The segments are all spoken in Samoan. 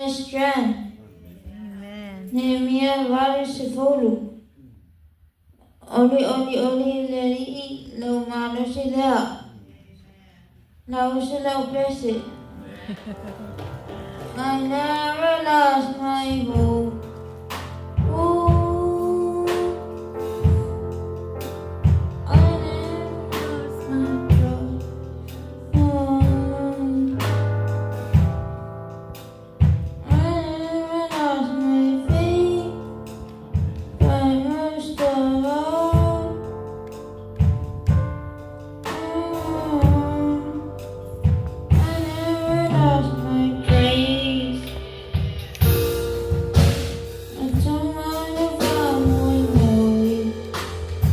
Strength. Nehemia 80. Oli oli oli le Alii lou malosi lea. Lausi lau pese. I never lost my hope. Ooh, I never lost my trust. Oh, I never lost my faith, but most of all, oh, I never lost my grace. E tō mai le faamoemoe.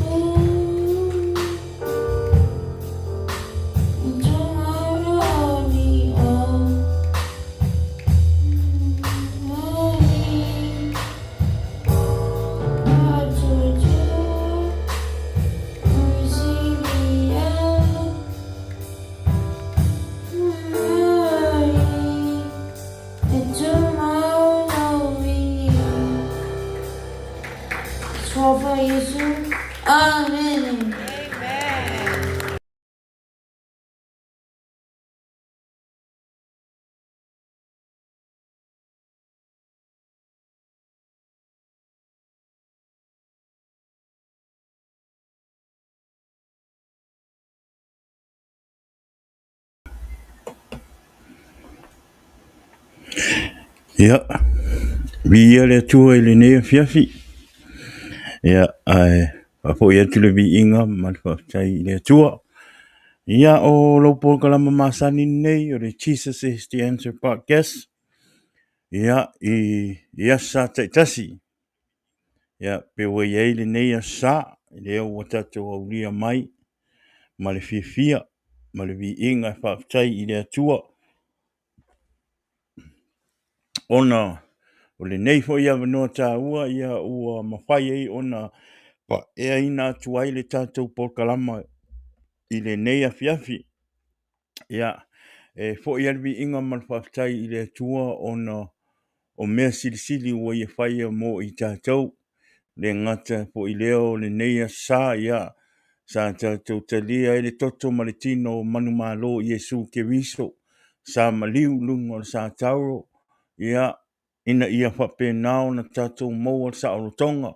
Ooh, e tō mai le oli, oh, oli. Atu Silia, e tō mai Tror for Jesu. Amen. Amen. Ia, viia le Atua i lenei afiafi. Ia, ae faafoi atu le viiga ma le faafetai i le Atua. Ia, o lou polokalama masani lenei o le Jesus is the Answer Podcast. Ia, i aso Sa taitasi. Ia, pe ua i ai lenei aso Sa, lea ua tatou aulia mai ma le fiafia ma le viiga e faafetai i le Atua. Ona o lenei foi avanoa taua ia ua mafai ai ona faaeaina atu ai le tatou polokalama i lenei afiafi. Ia, e foi lava le viiga ma le faafetai i le Atua ona o mea silisili ua ia faia mo i tatou. Le gata foi lea o lenei aso Sa, ia, sa tatou talia ai le toto ma le tino o manumalo Iesu Keriso, sa maliu i luga o le sa tauro, ia, ina ia faapena ona tatou maua le saolotoga,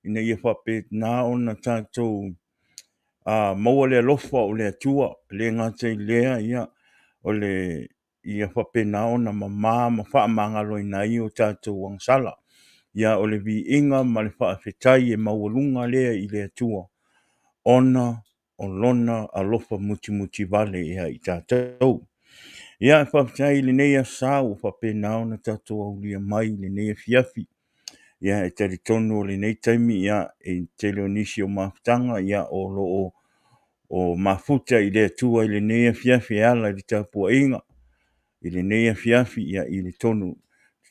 ina ia faapena ona tatou maua le alofa o le Atua. E le gata i lea, ia, o le ia faapena ona mama ma faamagaloina ai o tatou agasala. Ia, o le viiga ma le faafetai e maualuga lea i le Atua, ona o lona alofa mutimutivale ia i tatou. Ia, faafetai i lenei aso Sa ua faapena ona tatou aulia mai i lenei afiafi. Ia, e talitonu o lenei taimi, ia, i tele o nisi o mafutaga, ia, o lo o o mafuta i le Atua i lenei afiafi e ala i le tapuaiga i lenei afiafi, ia, i le tonu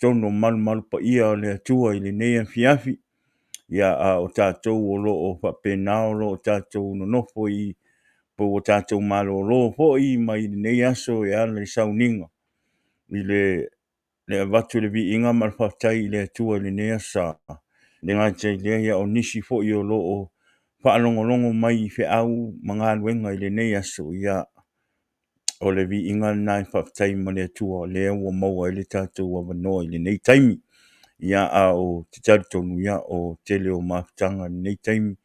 tonu o malumalu paia o le Atua i lenei afiafi. Ia, a o tatou o lo o faapena o lo o tatou nonofo i po ua tatou malolo foi mai lenei aso e ala i sauniga i le avatu le viiga ma le faafetai i le Atua i lenei aso Sa. Le gata i lea, ia, o nisi foi o lo o faalogologo mai i feau ma galuega i lenei aso, ia, o le viiga lena e faafetai ma le Atua lea ua maua ai le tatou avanoa i lenei taimi. Ia, a o te talitonu, ia, o tele o mafutaga i lenei taimi,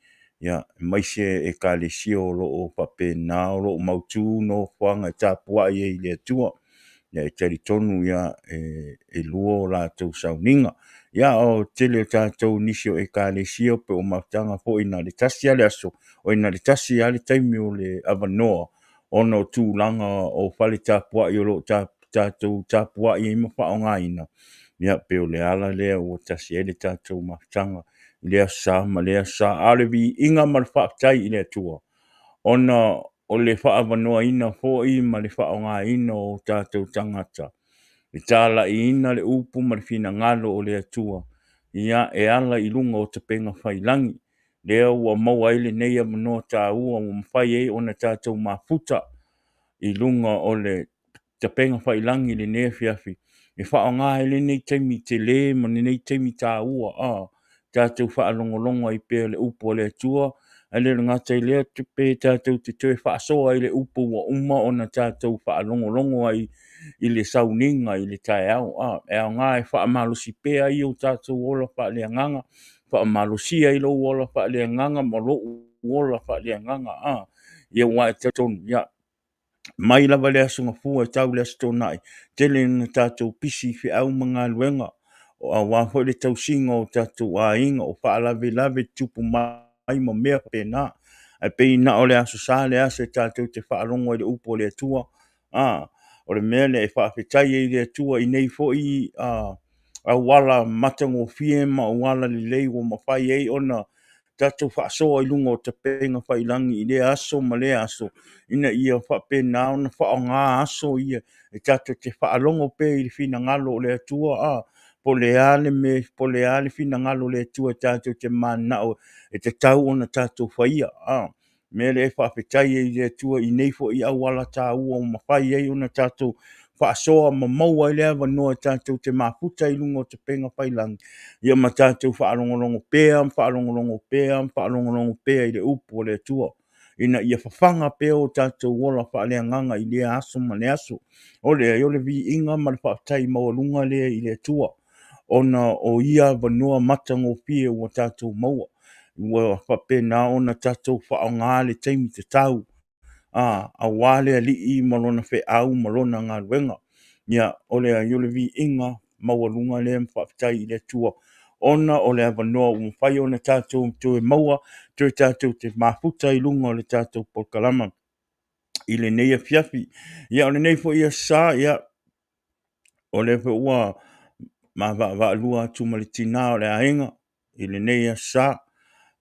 ia, aemaise ekalesia o lo o faapena o lo o mautu nofoaga e tapuai ai i le Atua. Ia, e talitonu, ia, e lua o latou sauniga. Ia, o tele o tatou nisi o ekalesia pe o mafutaga foi na le tasi lava le aso, oi na le tasi lava le taimi o le avanoa ona o tulaga o fale tapuai o lo o tatou tapuai ai ma faaaogaina. Ia, pei o le ala lea ua tasi ai le tatou mafutaga i lea aso Sa ma lea aso Sa. A o le viiga ma le faafetai i le Atua ona o le faaavanoaina foi ma le faaaogaina o tatou tagata e talaiina le upu ma le finagalo o le Atua, ia, e ala i luga o upega tafailagi lea ua maua ai lenei avanoa taua ua mafai ai ona tatou mafuta i luga o le Tapega Faiilagi i lenei afiafi, e faaaoga ai lenei taimi tele ma lenei taimi taua a tatou faalogologo ai pea i le upu a le Atua, ae le gata i lea pe tatou te toe faasoa i le upu ua uma ona tatou faalogologo ai i le sauniga i le taeao. A, e aoga e faamalosi pea ai o tatou ola faaleagaga, faamalosia ai lou ola faaleagaga ma lou ola faaleagaga. A, ia aua e talitonu, ia, mai lava i le Aso Gafua e tau i le Aso Toonai, tele ina tatou pisi i feau ma galuega, aua foi le tausiga o tatou aiga, o faalavelave tutupu mai ma mea faapena. Ae pei na o le Aso Sa le aso e tatou te faalogo ai i le upu a le Atua. A, o le mea lea e faafetai ai i le Atua i nei foi auala matagofie ma auala lelei ua mafai ai ona tatou faasoa i luga o tapega faiilagi i lea aso ma lea aso, ina ia faapena ona faaaoga aso ia e tatou te faalogo pea i le finagalo o le Atua, a, po o le a le mea, po o le a le finagalo o le Atua tatou te mananao e tatau ona tatou faia. A mea lea e faafetai ai i le Atua i nei foi auala taua ua mafai ai ona tatou faasoa ma maua ai le avanoa e tatou te mafuta i luga o tapega faiilagi, ia ma tatou faalogologo pea ma faalogologo pea ma faalogologo pea i le upu a le Atua, ina ia fafaga pea o tatou ola faaleagaga i lea aso ma lea aso. O le o le viiga ma le faafetai maualuga lea i le Atua, ona o ia avanoa matagofie ua tatou maua, ua faapena ona tatou faaaoga le taimi tatau, a, aua le Alii ma lona feau ma lona galuega. Ia, o le ai o le viiga maualuga lea ma faafetai i le Atua, ona o le avanoa ua mafai ona tatou toe maua, toe tatou te mafuta i luga o le tatou polokalama i lenei afiafi. Ia, o lenei foi Aso Sa, ia, o lea foi ua mavaavaalua atu ma le tinã o le aiga i lenei Aso Sa,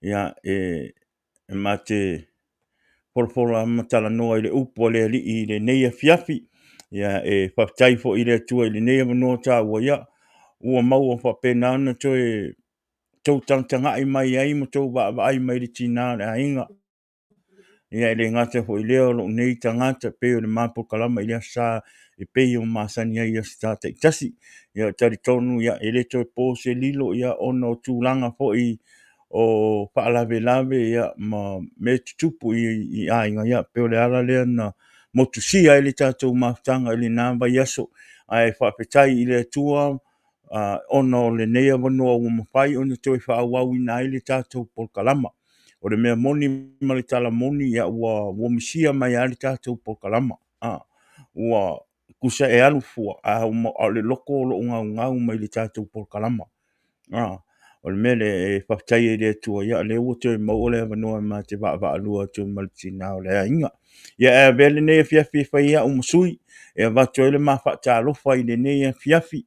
ia, e ma te folafola ma talanoa i le upu a le Alii i lenei afiafi. Ia, e faafetai foi i le Atua i lenei avanoa taua, ia, ua maua faapena ona toe tou tagatagai mai ai ma tou vaavaai mai i le tinã o le aiga. Ia, e le gata foi i lea o lou nei tagata, pei o le ma polokalama i le Aso Sa e pei ona masani ai i Aso Sa taitasi. Ia, e talitonu, ia, e le toe po se lilo, ia, ona o tulaga foi o faalavelave, ia, ma mea tutupu i aiga, ia, pei o le ala lea na motusia ai le tatou mafutaga i lena vaiaso. Ae faafetai i le Atua ona o lenei avanoa ua mafai ona toe faaauauina ai le tatou polokalama. O le mea moni ma le tala moni, ia, ua misia mai lava le tatou polokalama. A, ua tusa e alu fua, a o le loto o lo o gaugau mai i le tatou polokalama. A, o le mea lea e faafetai ai i le Atua, ia, o lea ua toe maua le avanoa ma te vaavaalua atu ai ma le tinã o le aiga. Ia, e avea lenei afiafi e fai ai au ma sui, e avatu ai le ma faatalofa i lenei afiafi,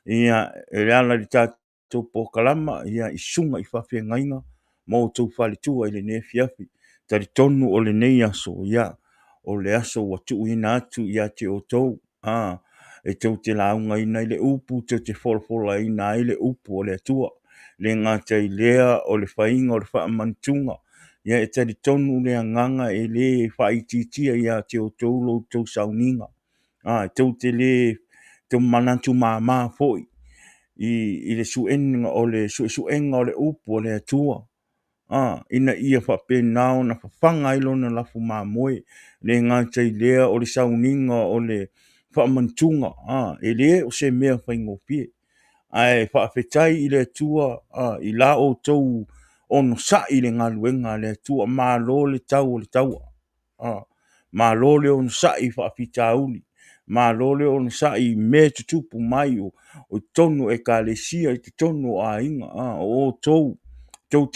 ia, e ala i le tatou polokalama, ia, i susuga i faafeagaiga ma outou faletua i lenei afiafi. Talitonu o lenei aso, ia, o le aso ua tuuina atu ia te outou, a, e tou te laugaina ai le upu, tou te folafolaina ai le upu a le Atua. Le gata i lea o le faiga o le faamanatuga, ia, e talitonu le agaga e le faaitiitia ia te outou lo outou sauniga. A, tou te le manatu mama foi i le suega o le suesuega o le upu a le Atua, a, ina ia faapena ona fafaga ai lona lafu mamoe. Le gata i lea o le sauniga o le faamanatuga, a, e le o se mea faigofie. Ae faafetai i le Atua, a, i la outou onosai i le galuega a le Atua. Malo le tau o le taua. A, malo le onosai i faafitauli, malo le onosai i mea e tutupu mai o totonu o ekalesia, i totonu o aiga. A, o outou tou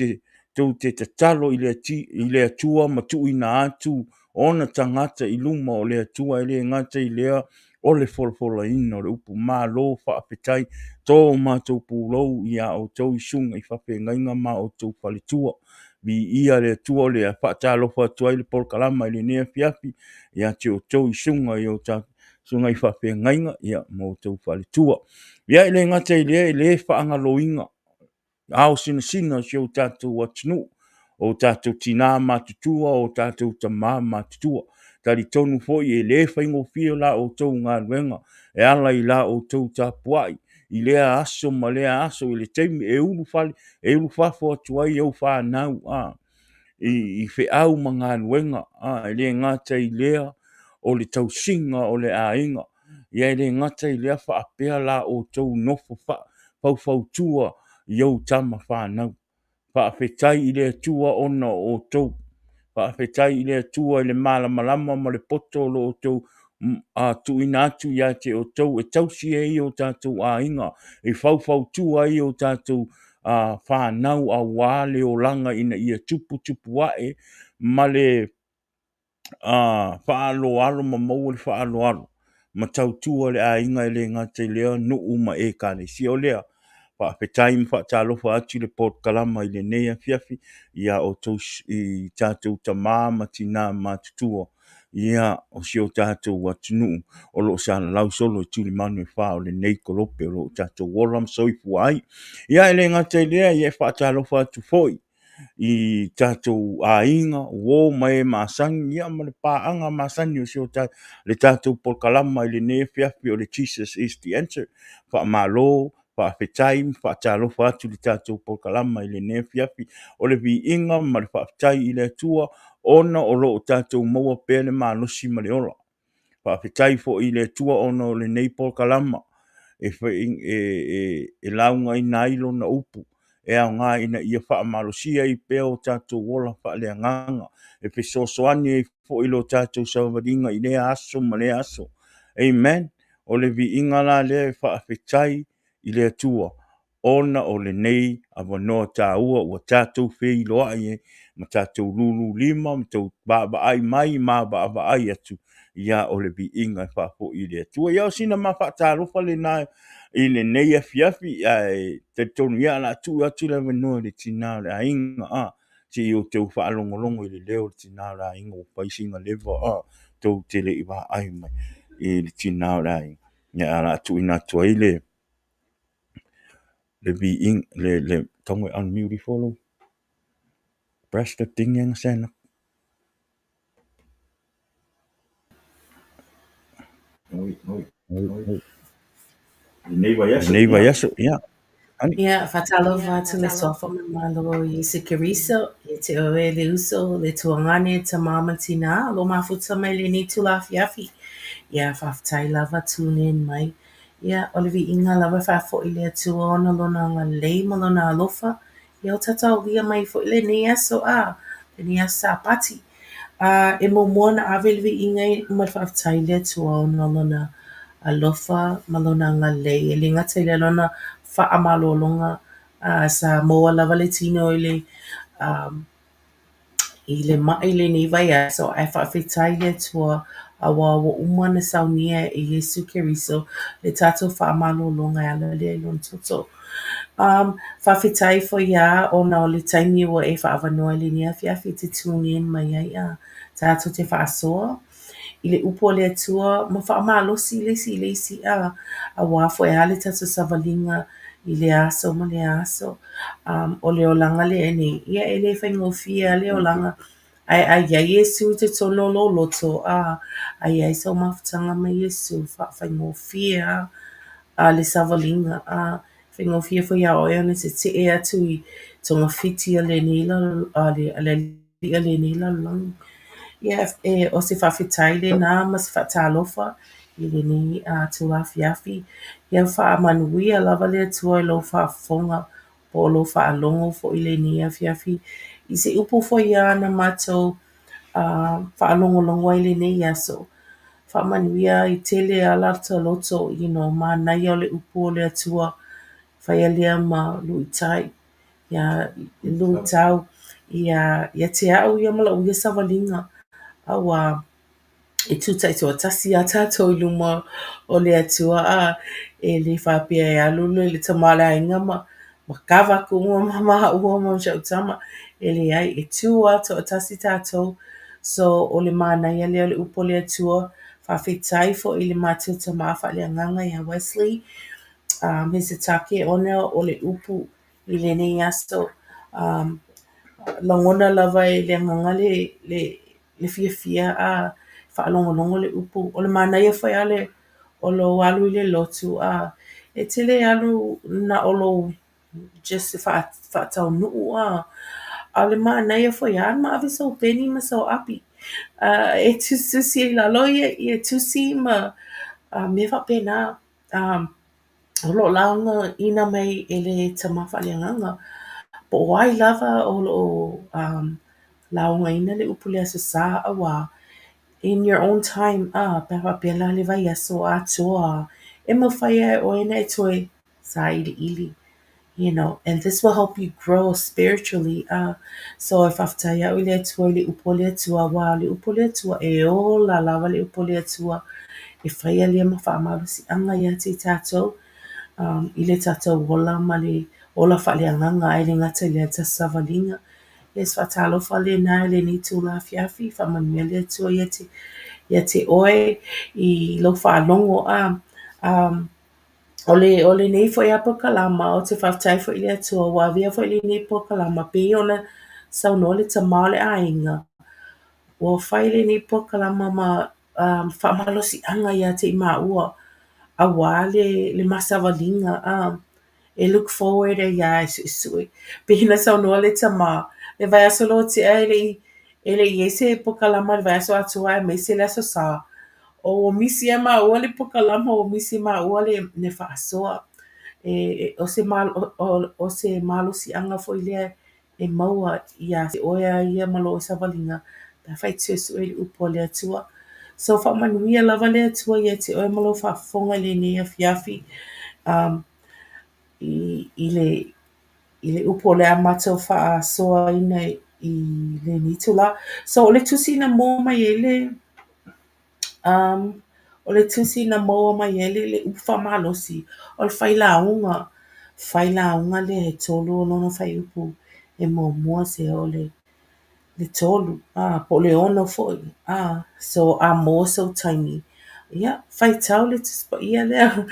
te tatalo i le Atua ma tuuina atu ona tagata i luma o le Atua. E le gata i lea o le folafolaina o le upu. Malo faafetai. To matou pulou ia outou i susuga i faafeagaiga ma outou faletua. Viia le Atua. O lea e faatalofa atu ai le polokalama i lenei afiafi ia te outou i susuga i o susuga i faafeagaiga, ia, ma outou faletua. Ia, e le gata i lea, e le faagaloina ao sinasina o si o tatou atunuu, o tatou tinã matutua, o tatou tamā matutua. Talitonu foi e le faigofie la outou galuega e ala i la outou tapuai i lea aso ma lea aso i le taimi e ulufale e ulufafo atu ai ou fanau a i feau ma galuega a e le gata i lea o le tausiga o le aiga ia e le gata i lea faapea la outou nofo faufautua i ou tama fanau. Faafetai i le Atua ona o outou. Faafetai i le Atua i le malamalama ma le poto o lo outou tuuina atu ia te outou e tausi ai o tatou aiga, e faufautua ai o tatou fanau aua le olaga ina ia tuputupu ae ma le faaaloalo ma maua le faaaloalo ma tautua le aiga e le gata i lea nuu ma ekalesia. O lea, faafetai ma faatalofa atu i le polokalama i lenei afiafi ia outou i tatou tama ma tina matutua ia o si o tatou atunuu o lo o salalau solo i tulimanu e fa o lenei kolope o lo o tatou ola ma soifua ai. Ia e le gata i lea, ia e faatalofa atu foi i tatou aiga, uo ma e masani, ia ma le paaga masani o si o ta, le tatou polokalama i lenei afiafi o le Jesus is the Answer. Faamalo, faafetai ma faatalofa atu i le tatou polokalama i lenei afiafi. O le viiga ma le faafetai i le Atua ona o lo o tatou maua pea le malosi ma le ola. Faafetai foi i le Atua ona o lenei polokalama e, e, e, e laugaina ai lona upu e aoga ina ia faamalosia ai pea o tatou ola faaleagaga, e fesoasoani ai foi lo tatou savaliga i lea aso ma lea aso. Amen. O le viiga la lea e faafetai i le Atua ona o lenei avanoa taua ua tatou feiloai ai ma tatou lulu lima ma tou vaavaai mai ma vaavaai atu, ia o le viiga e faafoi i le Atua. Ia o sina ma faatalofa lena i lenei afiafi, ae talitonu ia o le a tuu atu le avanoa i le tina o le aiga, a se i outou faalogologo i le leo o le tina o le aiga ua fai sina leva a tou te le i vaai mai i le tina o le aiga. Ia ae o le a tuuina atu ai le le viiga le le tago e unmute ifo lou press the thing and send. Lenei vaiaso, ia. Ani. Ia, faatalofa atu le suafa ma le Malo o Iesu Keriso, ia te oe le uso, le tuagane, tama ma tina, lo mafuta mai lenei itula afiafi. Ia, faafetai lava tune in mai. Ia, o le viiga lava e faafoi i le Atua ona lona agalelei ma lona alofa. Ia, ua tatou aulia mai foi lenei aso, a, lenei aso Sapati. A, e muamua ona ave le viiga ma le faafetai i le Atua ona o lona alofa ma lona agalelei. E le gata i lea lona faamalologa a, sa maua lava le tino i le i le maʻi lenei vaiaso ae faafetai i le Atua auā ua uma ona saunia e Iesu Keriso le tatou faamalologa e ala lea i lona toto. Um, faafetai foi lava ona o le taimi ua e faaavanoa i lenei afiafi e te tune in mai ai a tatou te faasoa i le upu a le Atua ma faamalosi le isi i le isi a auā foi a le tatou savaliga i lea aso ma lea aso. Um, o le olaga lenei, ia e le faigofie lava le olaga. Ae a i ai Iesu i totonu o lou loto, a, a i ai sau mafutaga ma Iesu, faafaigofie lava a le savaliga, a, faigofie foi iā oe ona tetee atu i togafiti a lenei lalo, a le, a le alii o lenei lalolagi. Ia, e, o se faafetai lenā ma se faatalofa i lenei itula afiafi. Ia faamanuia lava le Atua i lou faafofoga po o lou faalogo foi i lenei afiafi. I se upu foi ia na matou faalogologo ai i lenei aso, faamanuia ai tele lava lata loto, you know, manaia o le upu o le Atua, faia lea ma luitai, ia luitau ia, ia te au ia ma la'u ia savaliga, auā e tū taitoatasi lava tatou i luma o le Atua a e le faapea e alu le, le tama o le aiga ma, ma kava aku uma ma maua ma si au tama. E leai, e tū lava toatasi tatou. So, o le manaia lea o le upu a le Atua. Faafetai foi i le matou tama faaleagaga ia Wesley um, Hesetake ona o le upu i lenei aso. Um, lagona lava e le agaga le, le, le fiafia a. Faalogologo le upu. O le manaia foi a le o lou alu i le lotu a e te le alu na o lou just faataunuu a. A o le manaia foi alu ma ave sou peni ma sou api e tusitusi ai i lalo ia tusi ma mea faapena. O lo o laugaina mai e le Tama Faaleagaga. Po o ai lava o lo o laugaina le upu i le Aso Sa auā in your own time pe a faapea la le vaiaso atoa e mafai lava e oe ona e toe sailiili you know and this will help you grow spiritually So e faafetai au i le Atua i le upu a le Atua auā o le upu a le Atua e ola lava le upu a le Atua. E faia lea ma faamalosiaga ia te i tatou i le tatou ola ma le ola faaleagaga ae le gata i lea o le tatou savaliga. Ia o se faatalofa lena i lenei itula afiafi, faamanuia le Atua ia te, ia te oe i lou faalogo. O le, o lenei foi lava polokalama, ou te faafetai foi i le Atua ua avea foi lenei polokalama pei ona saunoa le tama o le aiga, ua fai lenei polokalama ma faamalosiaga ia te i māua auā le, le ma savaliga e look forward ai lava e suesue. Pei ona saunoa le tama, le vaiaso lea ua tea e le i, e le i i ai se polokalama i le vaiaso atoa aemaise le Aso Sa, ua misi ia māua le polokalama, ua misi māua le faasoa. E, o se, o se malosiaga foi lea e maua ia te oe lava ia ma lou savaliga pe afai e te suesue i le upu a le Atua. So faamanuia lava le Atua ia te oe ma lou faafofoga i lenei afiafi i le i le upu o le a matou faasoaina i lenei itulā. So o le tusi na maua mai ai le o le tusi na maua mai ai le, le upu faamalosi, o le failauga, failauga lea e 3 o lona fuaiupu e muamua seia oo i le 3, po o le 6 foi. So a maua sou taimi, ia, faitau le Tusi Paia lea,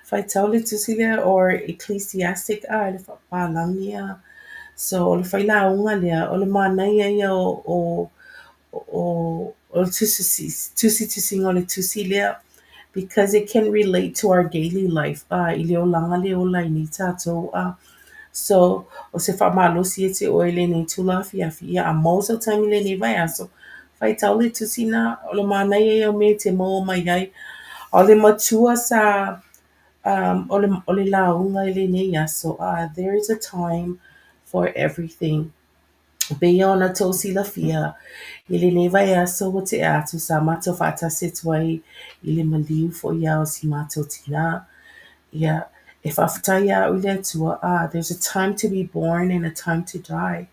faitau le tusi lea or Ecclesiastic, le faapapalagi. So o le failauga lea, o le manaia ia o, o, o le tusitusiga o le tusi lea because it can relate to our daily life i le olaga lea e ola ai nei tatou. So, o se faamalosi ia te oe i lenei itula afiafi, ia a maua sou taimi i lenei vaiaso, faitau le tusi lena, o le manaia ia o mea e te maua mai ai. O le matua sa, o le, o le lauga i lenei aso, there is a time for everything. E pei ona tou silafia, i lenei vaiaso ua tea atu sa matou faatasi atu ai i le maliu foi ia o si matou tinā. Ia, e faafetai lava au i le Atua, there's a time to be born and a time to die.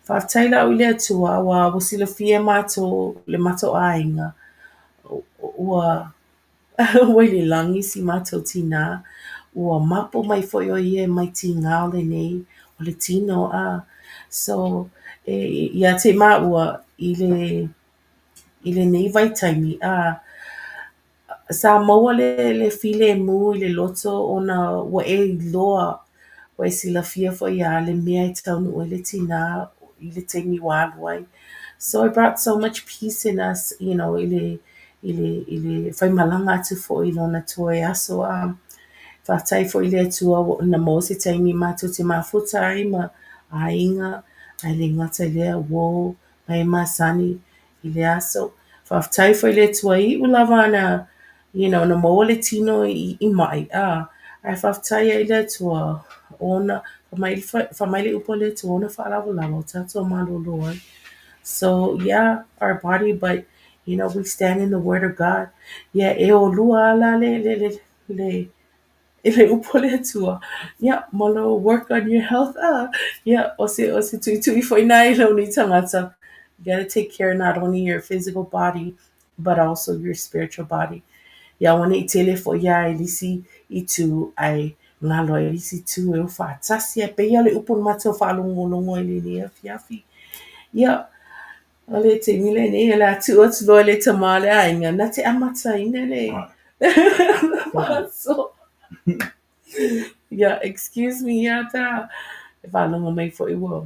Faafetai la au i le Atua auā ua silafia e mātou le matou aiga, ua ua i le lagi si matou tinā, ua mapu mai foi ʻo ia mai tigā o lenei, o le tino. So, e, iā te māua i le, i lenei vaitaimi, sa maua le, le filemu i le loto ona ua e iloa, ua e silafia foi lava le mea e taunuu ai le tinā i le taimi ua alu ai. So it brought so much peace in us, you know, i le, i le, i le faimalaga atu foi i lona toe aso. Faafetai foi i le Atua na maua se taimi matou te mafuta ai ma aiga, ae le gata i lea, uō ma e masani i le aso. Faafetai foi i le Atua e iu lava ina you know, na maua le tino i, i maʻi, ae faafetai ai i le Atua ona, fai mai le upu a le Atua, ona faalavelave o tatou malolo ai. So yeah, our body, but you know, we stand in the word of God. Yeah, e ōlua lava la le, le, le, le, le upu a le Atua. Yeah, ma lou work on your health. Yeah, o se, o se tuitui foi lena i lou nei tagata. You gotta take care not only your physical body, but also your spiritual body. Ia aua ne i tele foi lava i le isi itu ae galo ai i le isi itu e o faatasi. Ae pei lava o le upu na matou faalogologo ai i lenei afiafi. Ia, o le taimi lenei o le a tuu atu loa i le tama o le aiga na te amataina le faasoa. Yeah, excuse me ia pe a e faalogo mai foi ua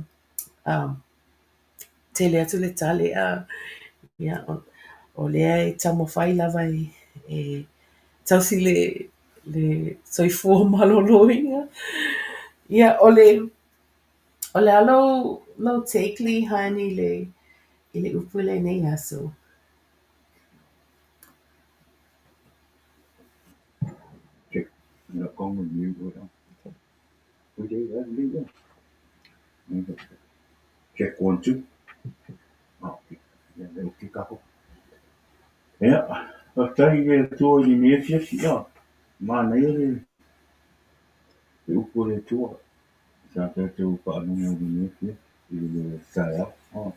tele atu le tale. Ia, o, O lea e taumafai lava e tausi le soifua maloloina. Ia, o le a lou take Lee hun i le upu i lenei aso? Check one, two. Ia, faafetai i le Atua i lenei afiafi, ia, manaia le upu a le Atua sa tatou faalogo i lenei afiafi, i le taeao.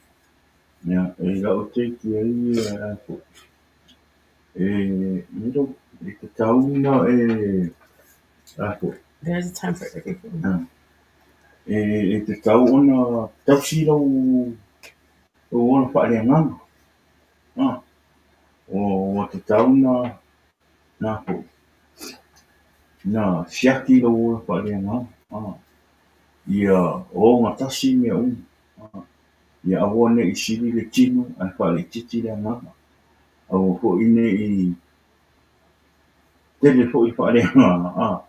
Ia, e lau take i ai ia, e tatau ona e There's a time for everything. E tatau ona tausi lou ola faaleagaga. Ua tatau na siaki lou ola faaleagaga. Ia ogatasi mea uma. Ia aua ne i sili le tino ae faalaitiiti le agaga. Aua foi ne i tele foi le faaleagaga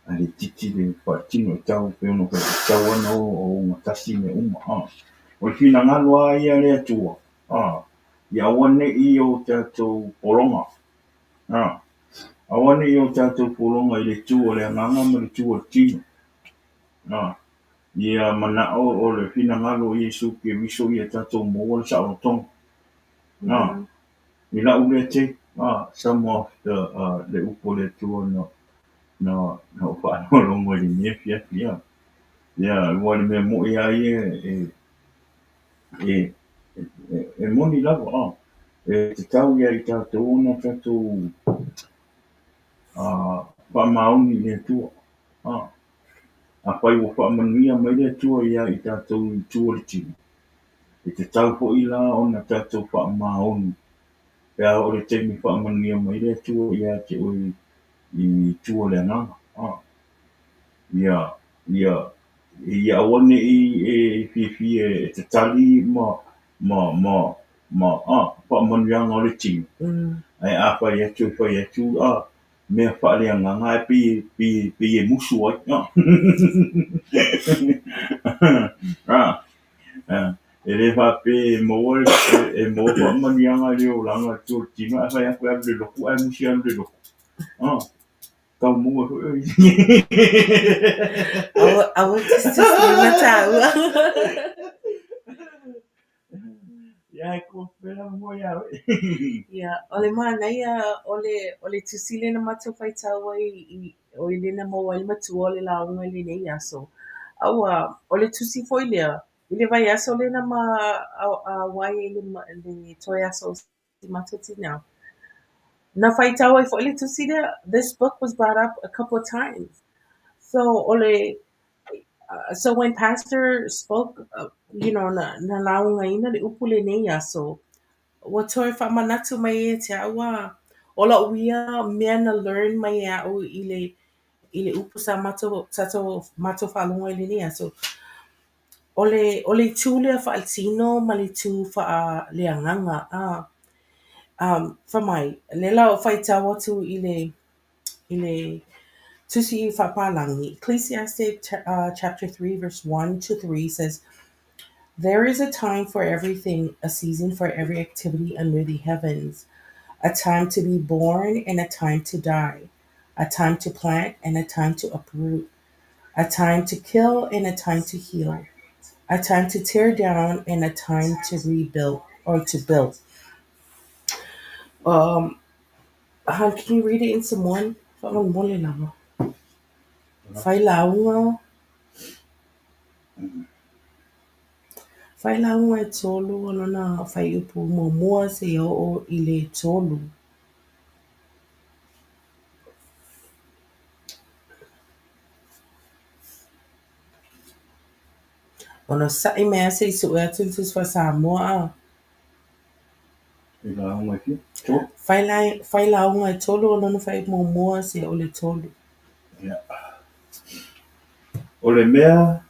ae laitiiti le faaletino. E tatau, pei ona ou fai atu, e tatau ona ogatasi mea uma. O le finagalo lava ia a le Atua, ia aua ne i o tatou pologa. Aua ne i o tatou pologa i le itu o le agaga ma le itu o le tino. Ia manao o le finagalo o Iesu Keriso ia tatou maua le saolotoga. I lau lea take, some of the le upu a le Atua na ou faalogologo i lenei afiafi. Ia, aua o le mea moni lava ia e moni lava, e tatau ia i tatou ona tatou faamaoni i le Atua. Afai ua faamanuia mai le Atua ia i tatou i itu o le tino, e tatau foi la ona tatou faamaoni pe a oo i le taimi e faamanuia mai le Atua ia te oe i itu o le agaga. Ia aua ne i e fiafia e tatali ma faamanuiaga o le tino, ae a fai atu e fai atu mea faaleagaga ae pei e musu ai. E le faapea e maua faamanuiaga i le olaga i le itu o le tino, ae fai atu e alu i le lotu ae musi e alu i le lotu. Tau maua foi oe. Aua tusitusilima tāua. Ia, e ko pēlā mua iā oe. Ia, o le manaia o le tusi lea na matou faitau ai i o i lea na maua ai le matua o le lauga i lenei aso. A ua, o le tusi foi lea, i le vaiaso lea na ma auai ai le toe aso o si matou tinā. Na faitau ai foi le tusi lea, this book was brought up a couple of times. So, o le, so when pastor spoke, na laugaina le upu lenei aso, ua toe faamanatu mai ia te a'u a o la'u ia mea na learn mai e a'u i le upu sa matou tatou matou faalogo ai i lenei aso. O le itu lea faaletino ma le itu faaleagaga a. Fai mai, lea la o faitau atu i le tusi faapalagi, Ecclesiastes chapter 3 verse 1 to 3 says, "There is a time for everything, a season for every activity under the heavens, a time to be born and a time to die, a time to plant and a time to uproot, a time to kill and a time to heal, a time to tear down and a time to rebuild or to build." Hon, can you read it in Samoan? Fa'amomole lava. Failauga. Failauga e tolu o lona fuaiupu muamua seia oo i le tolu. Onosa'i mai lava se i sue atu le tusi faa-Samoa a. E lauga e fia? Tolu? Failauga e tolu o lona fuaiupu muamua seia oo i le tolu. Ia. O le mea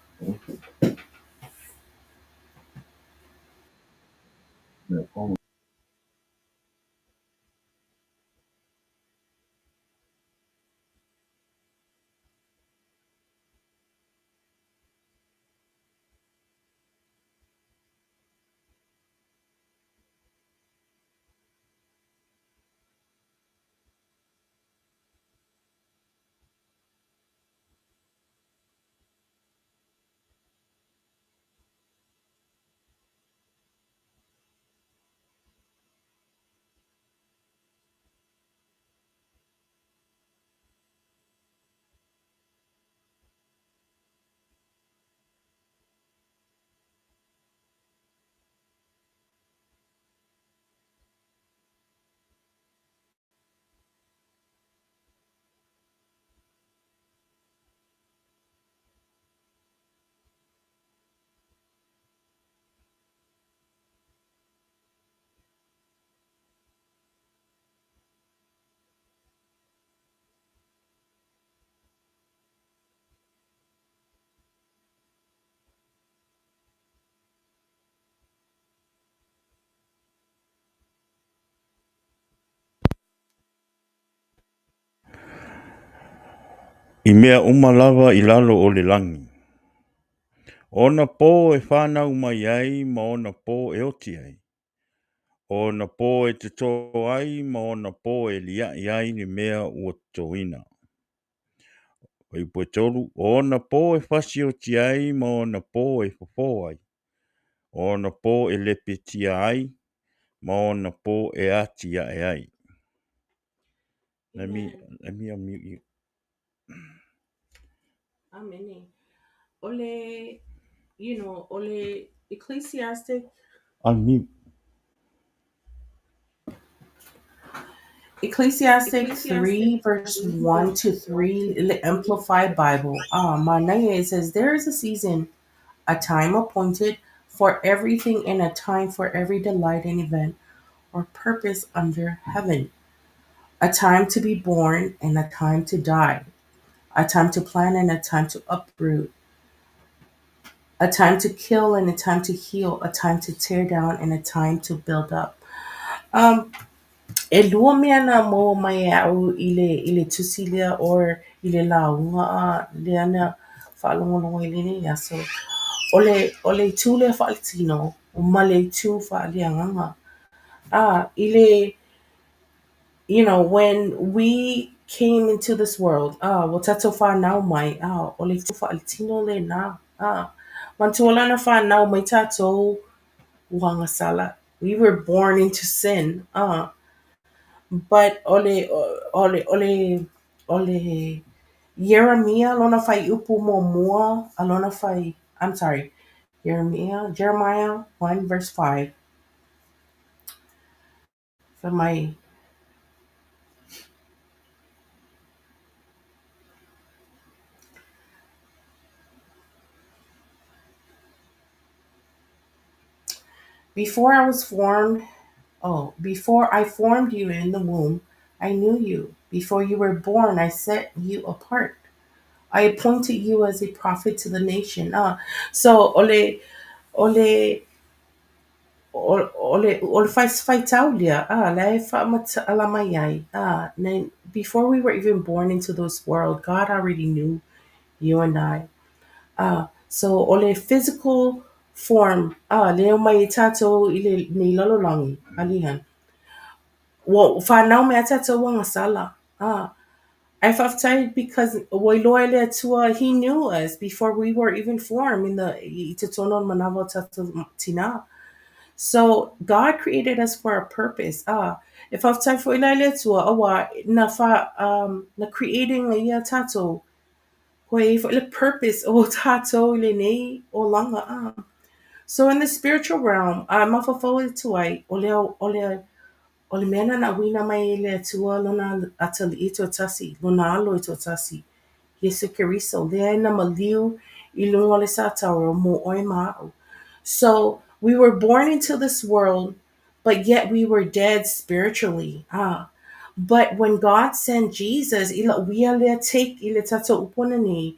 I mea uma lava i lalo o le lagi. O ona pō e whānau mai ai ma ona pō e oti ai. O ona pō e totō ai ma ona pō e liaʻi ai le mea ua totoina. Fuaiupu 3, o ona pō e fasioti ai ma ona pō e fofo ai. O ona pō e lepetia ai ma ona pō e atiae ai. Let me unmute you. Amene. O le, o le Ecclesiastic. Unmute. Ecclesiastic 3, verse 1 to 3, the Amplified Bible. Manaia, it says, There is a season, a time appointed for everything, and a time for every delight and event or purpose under heaven. A time to be born and a time to die. A time to plant and a time to uproot. A time to kill and a time to heal. A time to tear down and a time to build up. E lua mea na maua mai e au i le tusi lea or i le lauga a lea na whaalongolongo i lenei aso. O le itu lea whaaletino, ma le itu whaaleagaga. I le, when we came into this world, ua tatou whānau mai, o le itu whaaletino lena. Manatua la na whānau mai tātou ua agasala. We were born into sin. But o le Ieremia lona fuaiupu muamua, a lona fai, I'm sorry, Jeremiah, Jeremiah 1 verse 5. For my Before I was formed, oh, before I formed you in the womb, I knew you. Before you were born, I set you apart. I appointed you as a prophet to the nation. So o le o le faitau lea, la e whaamatala mai ai. Before we were even born into this world, God already knew you and I. So o le physical form, lea mai e tātou i le nei lalolagi, alihan. Ua whānau mai a tātou ua agasala. Ae faafetai because ua iloa e le Atua, he knew us before we were even formed in the i totonu o le manawa o tātou tina. So God created us for a purpose. E faafetai foi la i le Atua, aua na wha, na creating ia tātou. Ko e foi le purpose o tātou i lenei olaga. So in the spiritual realm, mafafau e tuai, o le mea na auina mai e le Atua lona atalii e toatasi, lona alo e toatasi. Iesu Keriso, lea e na maliu i luga o le satauro mo oe ma au. So we were born into this world, but yet we were dead spiritually. But when God sent Jesus, i la uia lea take i le tātou upu ana nei,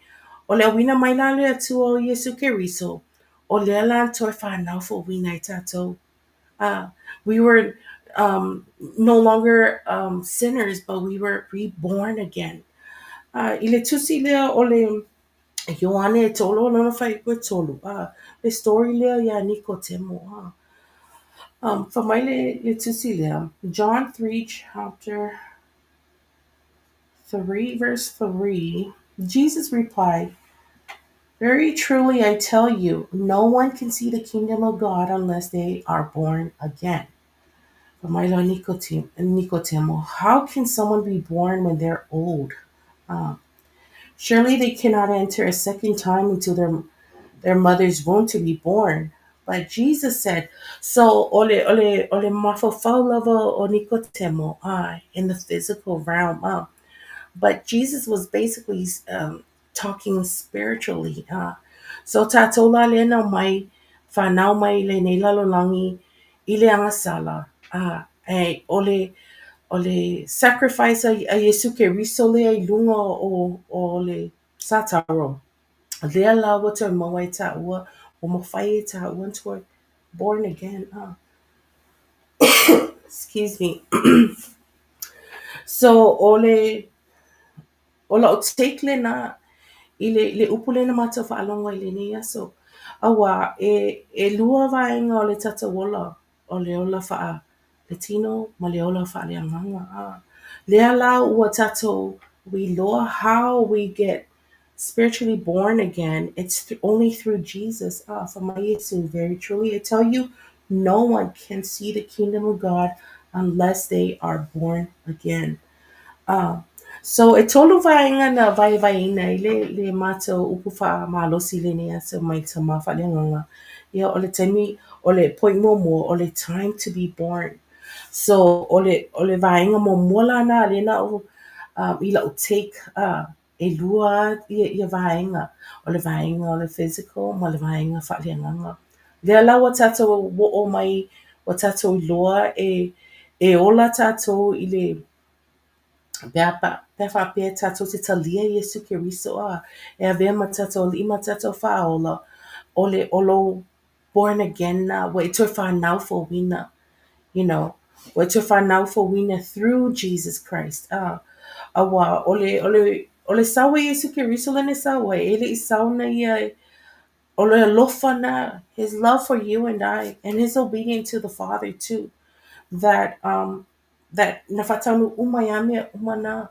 o le auina mai la le Atua o Iesu Keriso, o lea la toe whānau fouina ai tātou. We were no longer sinners, but we were reborn again. I le tusi lea o le Ioane e tolu lona fuaiupu e tolu. Le story lea ia Nikotemo. Fai mai le tusi lea. John 3 chapter 3 verse 3. Jesus replied, Very truly I tell you, no one can see the kingdom of God unless they are born again. Fai mai la Nikotemo, how can someone be born when they're old? Surely they cannot enter a second time into their mother's womb to be born. But Jesus said, so o le mafaufau lava o Nikotemo, in the physical realm. But Jesus was basically talking spiritually. So tātou la le nau mai, whanau mai le nei lalolagi i le agasala. E o le sacrifice a Iesu Keriso lea i luga o le satauro. Lea la ua toe maua ai tāua, ua mafai e tāua na toe born again. Excuse me. So o le O la'u take lena i le le upu lea na matou faalogo ai i lenei aso. Auā e ʻelua vaega o le tatou ola, o le ola faale-tino ma le ola faaleagaga. Lea la ua tatou iloa how we get spiritually born again, it's only through Jesus. Fai mai Iesu, very truly I tell you, no one can see the kingdom of God unless they are born again. So e tolu vaega na vaevaeina ai le le matou upu faamalosi i lenei aso mai le Tama Faaleagaga. Ia o le taimi, o le point muamua, o le time to be born. So o le o le vaega muamua la lena lea na ou i la'u take ʻelua ia vaega, o le vaega o le physical ma le vaega faaleagaga. Lea la ua tatou o'o mai ua tatou iloa e e ola tatou i le pe a pe a faapea tatou te talia Iesu Keriso a e avea ma tatou Alii ma tatou Faaola, o le o lou born again na ua e toe fanau fouina, ua e toe fanau fouina through Jesus Christ. Auā o le o le o le sau a Iesu Keriso lea na sau ai, e le'i sau na ia o le alofa na, his love for you and I, and his obedience to the Father too, that that na faataunuu uma ai a mea uma na.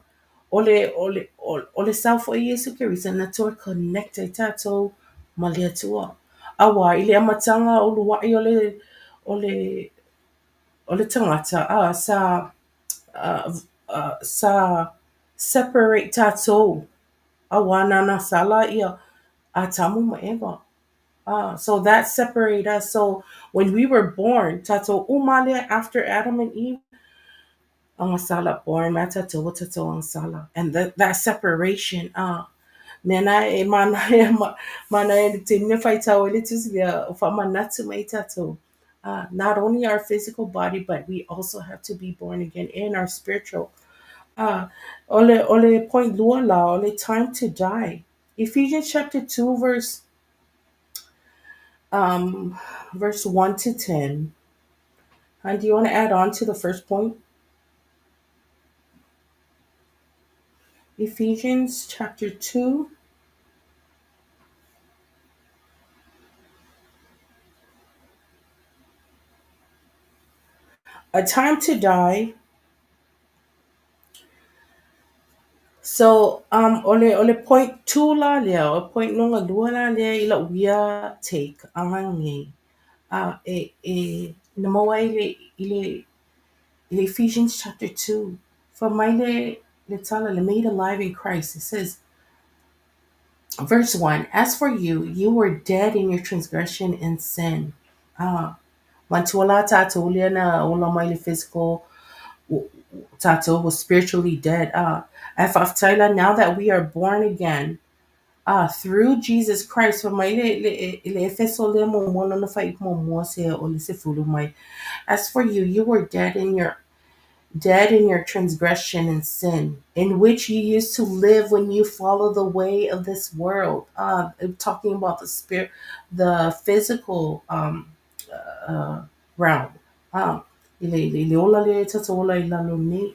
O le o le o le sau foi a Iesu Keriso na toe connect ai tatou ma le Atua. Auā i le amataga ulua'i o le o le o le tagata a sa sa separate tatou auā na agasala ia Atamu ma Eva. So that separate us. So when we were born, tatou uma lea after Adam and Eve, agasala, born mai tatou ua tatou agasala. And that separation, mea na e manaia manaia le taimi na faitau ai le tusi lea o faamanatu mai tatou. Not only our physical body, but we also have to be born again in our spiritual. O le o le point lua la, o le time to die. Ephesians chapter 2 verse 1 to 10. Do you want to add on to the first point? Ephesians chapter 2. A time to die. So o le o le point 2 la lea, o point lona lua la lea i la'u ia take nei. E e na maua ai le i le i le Ephesians chapter 2. Fai mai le le tala le made alive in Christ. It says verse 1, as for you, you were dead in your transgression and sin. Manatua la tatou lea na ola mai le physical tatou was spiritually dead. Ae faafetai la now that we are born again through Jesus Christ. Fai mai le le le Efeso lea muamua lona faaiupu muamua seia oo i le sefulu mai. As for you, you were dead in your transgression and sin, in which you used to live when you follow the way of this world. Talking about the spirit, the physical realm. I le i le ola lea e tatou ola i lalo nei.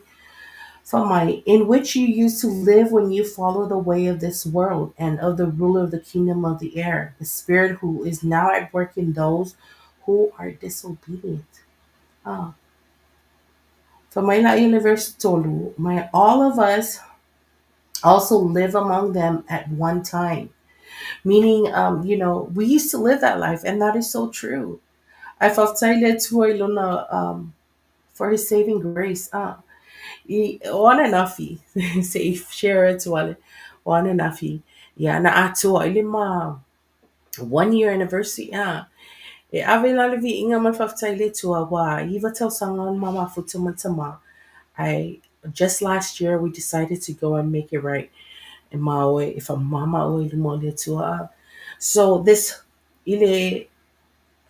Fai mai, in which you used to live when you follow the way of this world and of the ruler of the kingdom of the air, the spirit who is now at work in those who are disobedient. Fai mai la i le verse tolu, mai all of us also live among them at one time. Meaning, we used to live that life, and that is so true. Ae faafetai le Atua i lona for his saving grace. I o ananafi, se i share atu ale, o ananafi, ia na atoa ai le ma 1 year anniversary. E ave la le viiga ma le faafetai i le Atua ua 9 tausaga o ma mafuta ma tama. I just last year we decided to go and make it right. E ma oe, e whamama oe i luma o le Atua. So this i le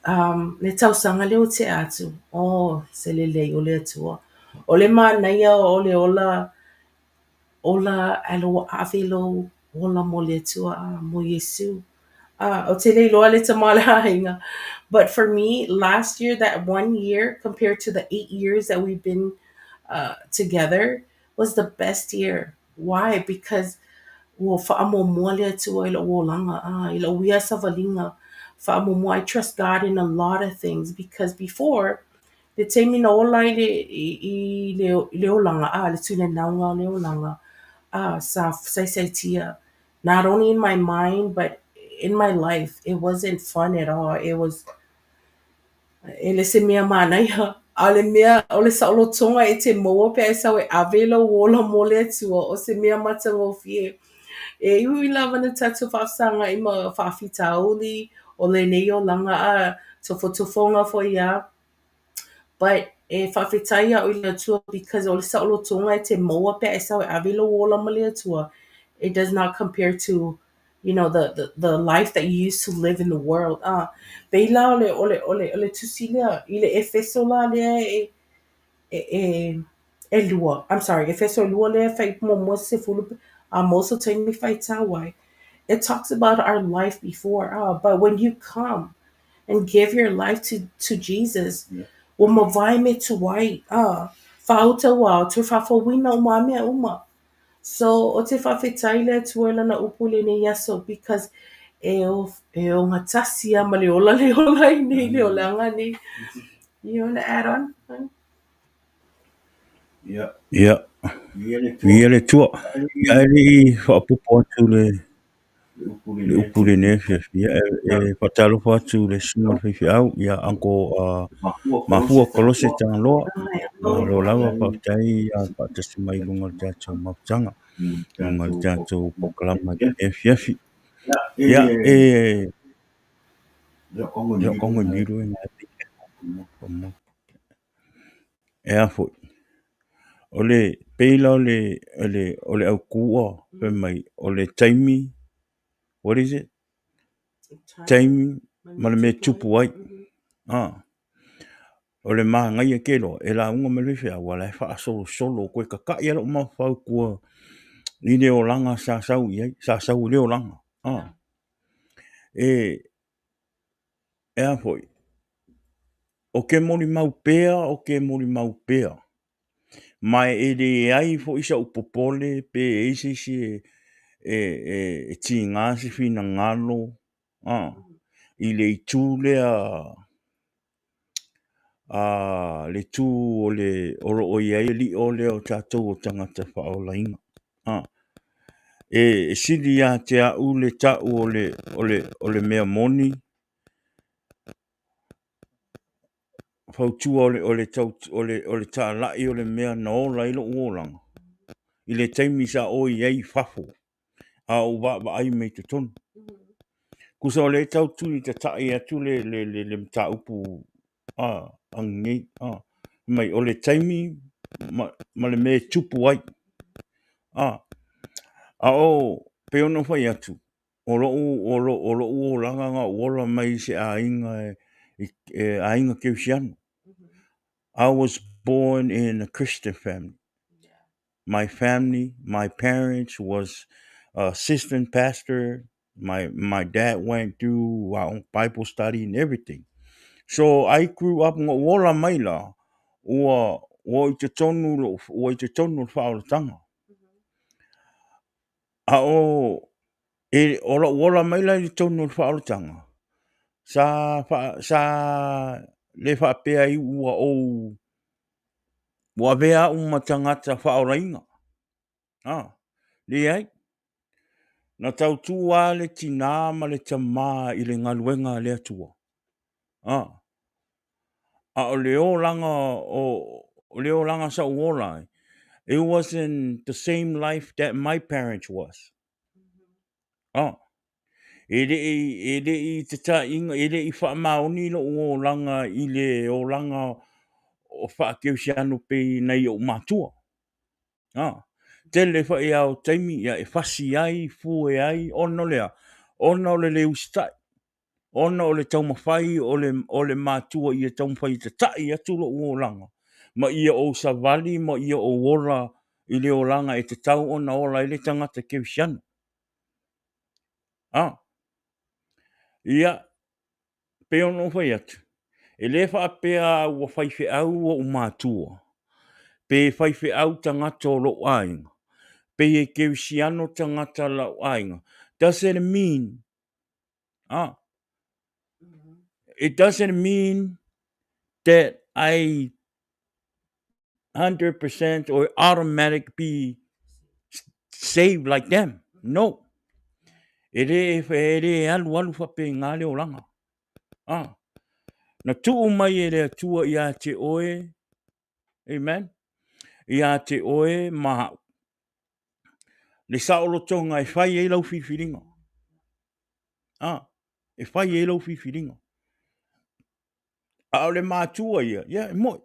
le tausaga lea ua tea atu, oh, se lelei o le Atua. O le manaia o le ola ola ae ua ave lou ola mo le Atua mo Iesu. O te le iloa le tama le aiga. But for me, last year, that one year compared to the 8 years that we've been together was the best year. Why? Because Ua faamuamua le Atua i lo'u olaga, ah, i lo'u ia savaliga. Faamuamua, I trust God in a lot of things because before, le taimi na ola ai le, i, i le, i le olaga, ah, le tulenauga o le olaga, ah, sa saisaitia. Not only in my mind, but in my life, it wasn't fun at all. It was, e le se mea manaia. A o le mea, o le saolotoga e te maua pe a e sau e ave lou ola mo le Atua, o se mea matagofie. E ui lava na tatou faafesagai ma faafitauli o lenei olaga a, tofotofoga foi a, but e faafetai au i le Atua because o le saolotoga e te maua pe a e sau e ave lou ola ma le Atua, it does not compare to you know the, the, the life that you used to live in the world. Ah, pei la o le, o le, o le, o le tusi lea i le Efeso la lea e, e, e, e lua, I'm sorry, Efeso e lua lea e fai muamua 10 a most o taimi faitau ai. It talks about our life before, ah, but when you come and give your life to, to Jesus, ua mavae me tuai, ah, faautaua, toe faafouina uma a mea uma. So, o te faafetai le Atua i lana upu i lenei aso because e, o, e ogatasi a ma le ola le ola ai nei, le olaga nei. You wanna add on? Honey? Ia, viia le Atua. Ia, e le i faaopoopo atu le le upu i lenei afiafi, ia, e, e faatalofa atu i le susuga i le faifeau, ia Uncle uh, Mafua Kolose Tagaloa. Malo lava, faafetai ia faatasi mai i luga o le tatou mafutaga, luga o le tatou polokalama i lenei afiafi. Ia, e ia kongo miru e ngā E a foi, o le pei la o le o le o le aukua fai mai o le taimi what is it? Taimi ma le mea e tupu ai. Ah. O le manaia ke loa, e lauga mai le faifeau, ua la e faasolosolo koe kakaʻi a loʻu mafaufau kua i le olaga sa sau i ai, sa sau i le olaga. Ah. E E a foi, o ke molimau pea, o ke molimau pea, ma e leai foi saʻu popole pe i ai se isi e, e, e, e tiga se finagalo, a, i le itu lea, a, le itu o le, o lo o i ai le liʻo lea o tatou o tagata faaolaina, a. E, e sili ia te au le ta'u o le, o le, o le mea moni, fautua o le, o le, tau, o le, o le tālaʻi o le mea na ola ai loʻu olaga i le taimi sa ʻoi ai i fafo a ou vaavaai mai totonu. Tusa o lea e tau tuli tataʻi atu le, le, le, le mataupu a, ananei, a, mai o le taimi ma, ma le mea e tupu ai. A, a o, pei ona fai atu, O loʻu, o loʻu, o loʻu olaga na ou ola mai i se aiga e, e aiga kerisiano. I was born in a Christian family. My family, my parents was assistant pastor. My, my dad went through our own Bible study and everything. So I grew up, na ou ola mai la, ua, ua i totonu, ua i totonu o le faaolataga. A o, e, o loʻu ola mai la i totonu o le faaolataga, sa, fa, sa le faapea ai ua ou, ua avea au ma tagata faaolaina. Ah, leai. Na tautū lava le tinā ma le tamā i le galuega a le Atua. Ah, a o le olaga o, o le olaga sa ou ola ai, it wasn't the same life that my parents was. Ah, e le i, e le i tataiga, e le i faamaoni loʻu olaga i le olaga o faakerisiano pei nai oʻu matua. Ah, tele foi lava o taimi ia e fasi ai, fue ai, ona o le a? Ona o le le usitai. Ona o le taumafai o le, o le matua ia taumafai e tataʻi atu loʻu olaga, ma ia ou savali ma ia ou ola i le olaga e tatau ona ola ai le tagata kerisiano. A, ia, pei ona ou fai atu, e le faapea ua faifeau oʻu matua, pe faifeau tagata o loʻu aiga. Pei e kerisiano tagata lau aiga, doesn't mean, ah, it doesn't mean that I 100% or automatic be saved like them. No. E le, e le alu alu whapengā le olaga. Ah. Na tuu mai e le Atua ia te oe, amen, ia te oe ma au. Le saolotoga e fai ai lau filifiliga. Ah, e fai ai lau filifiliga. A o le matua ia, ia e mo'i.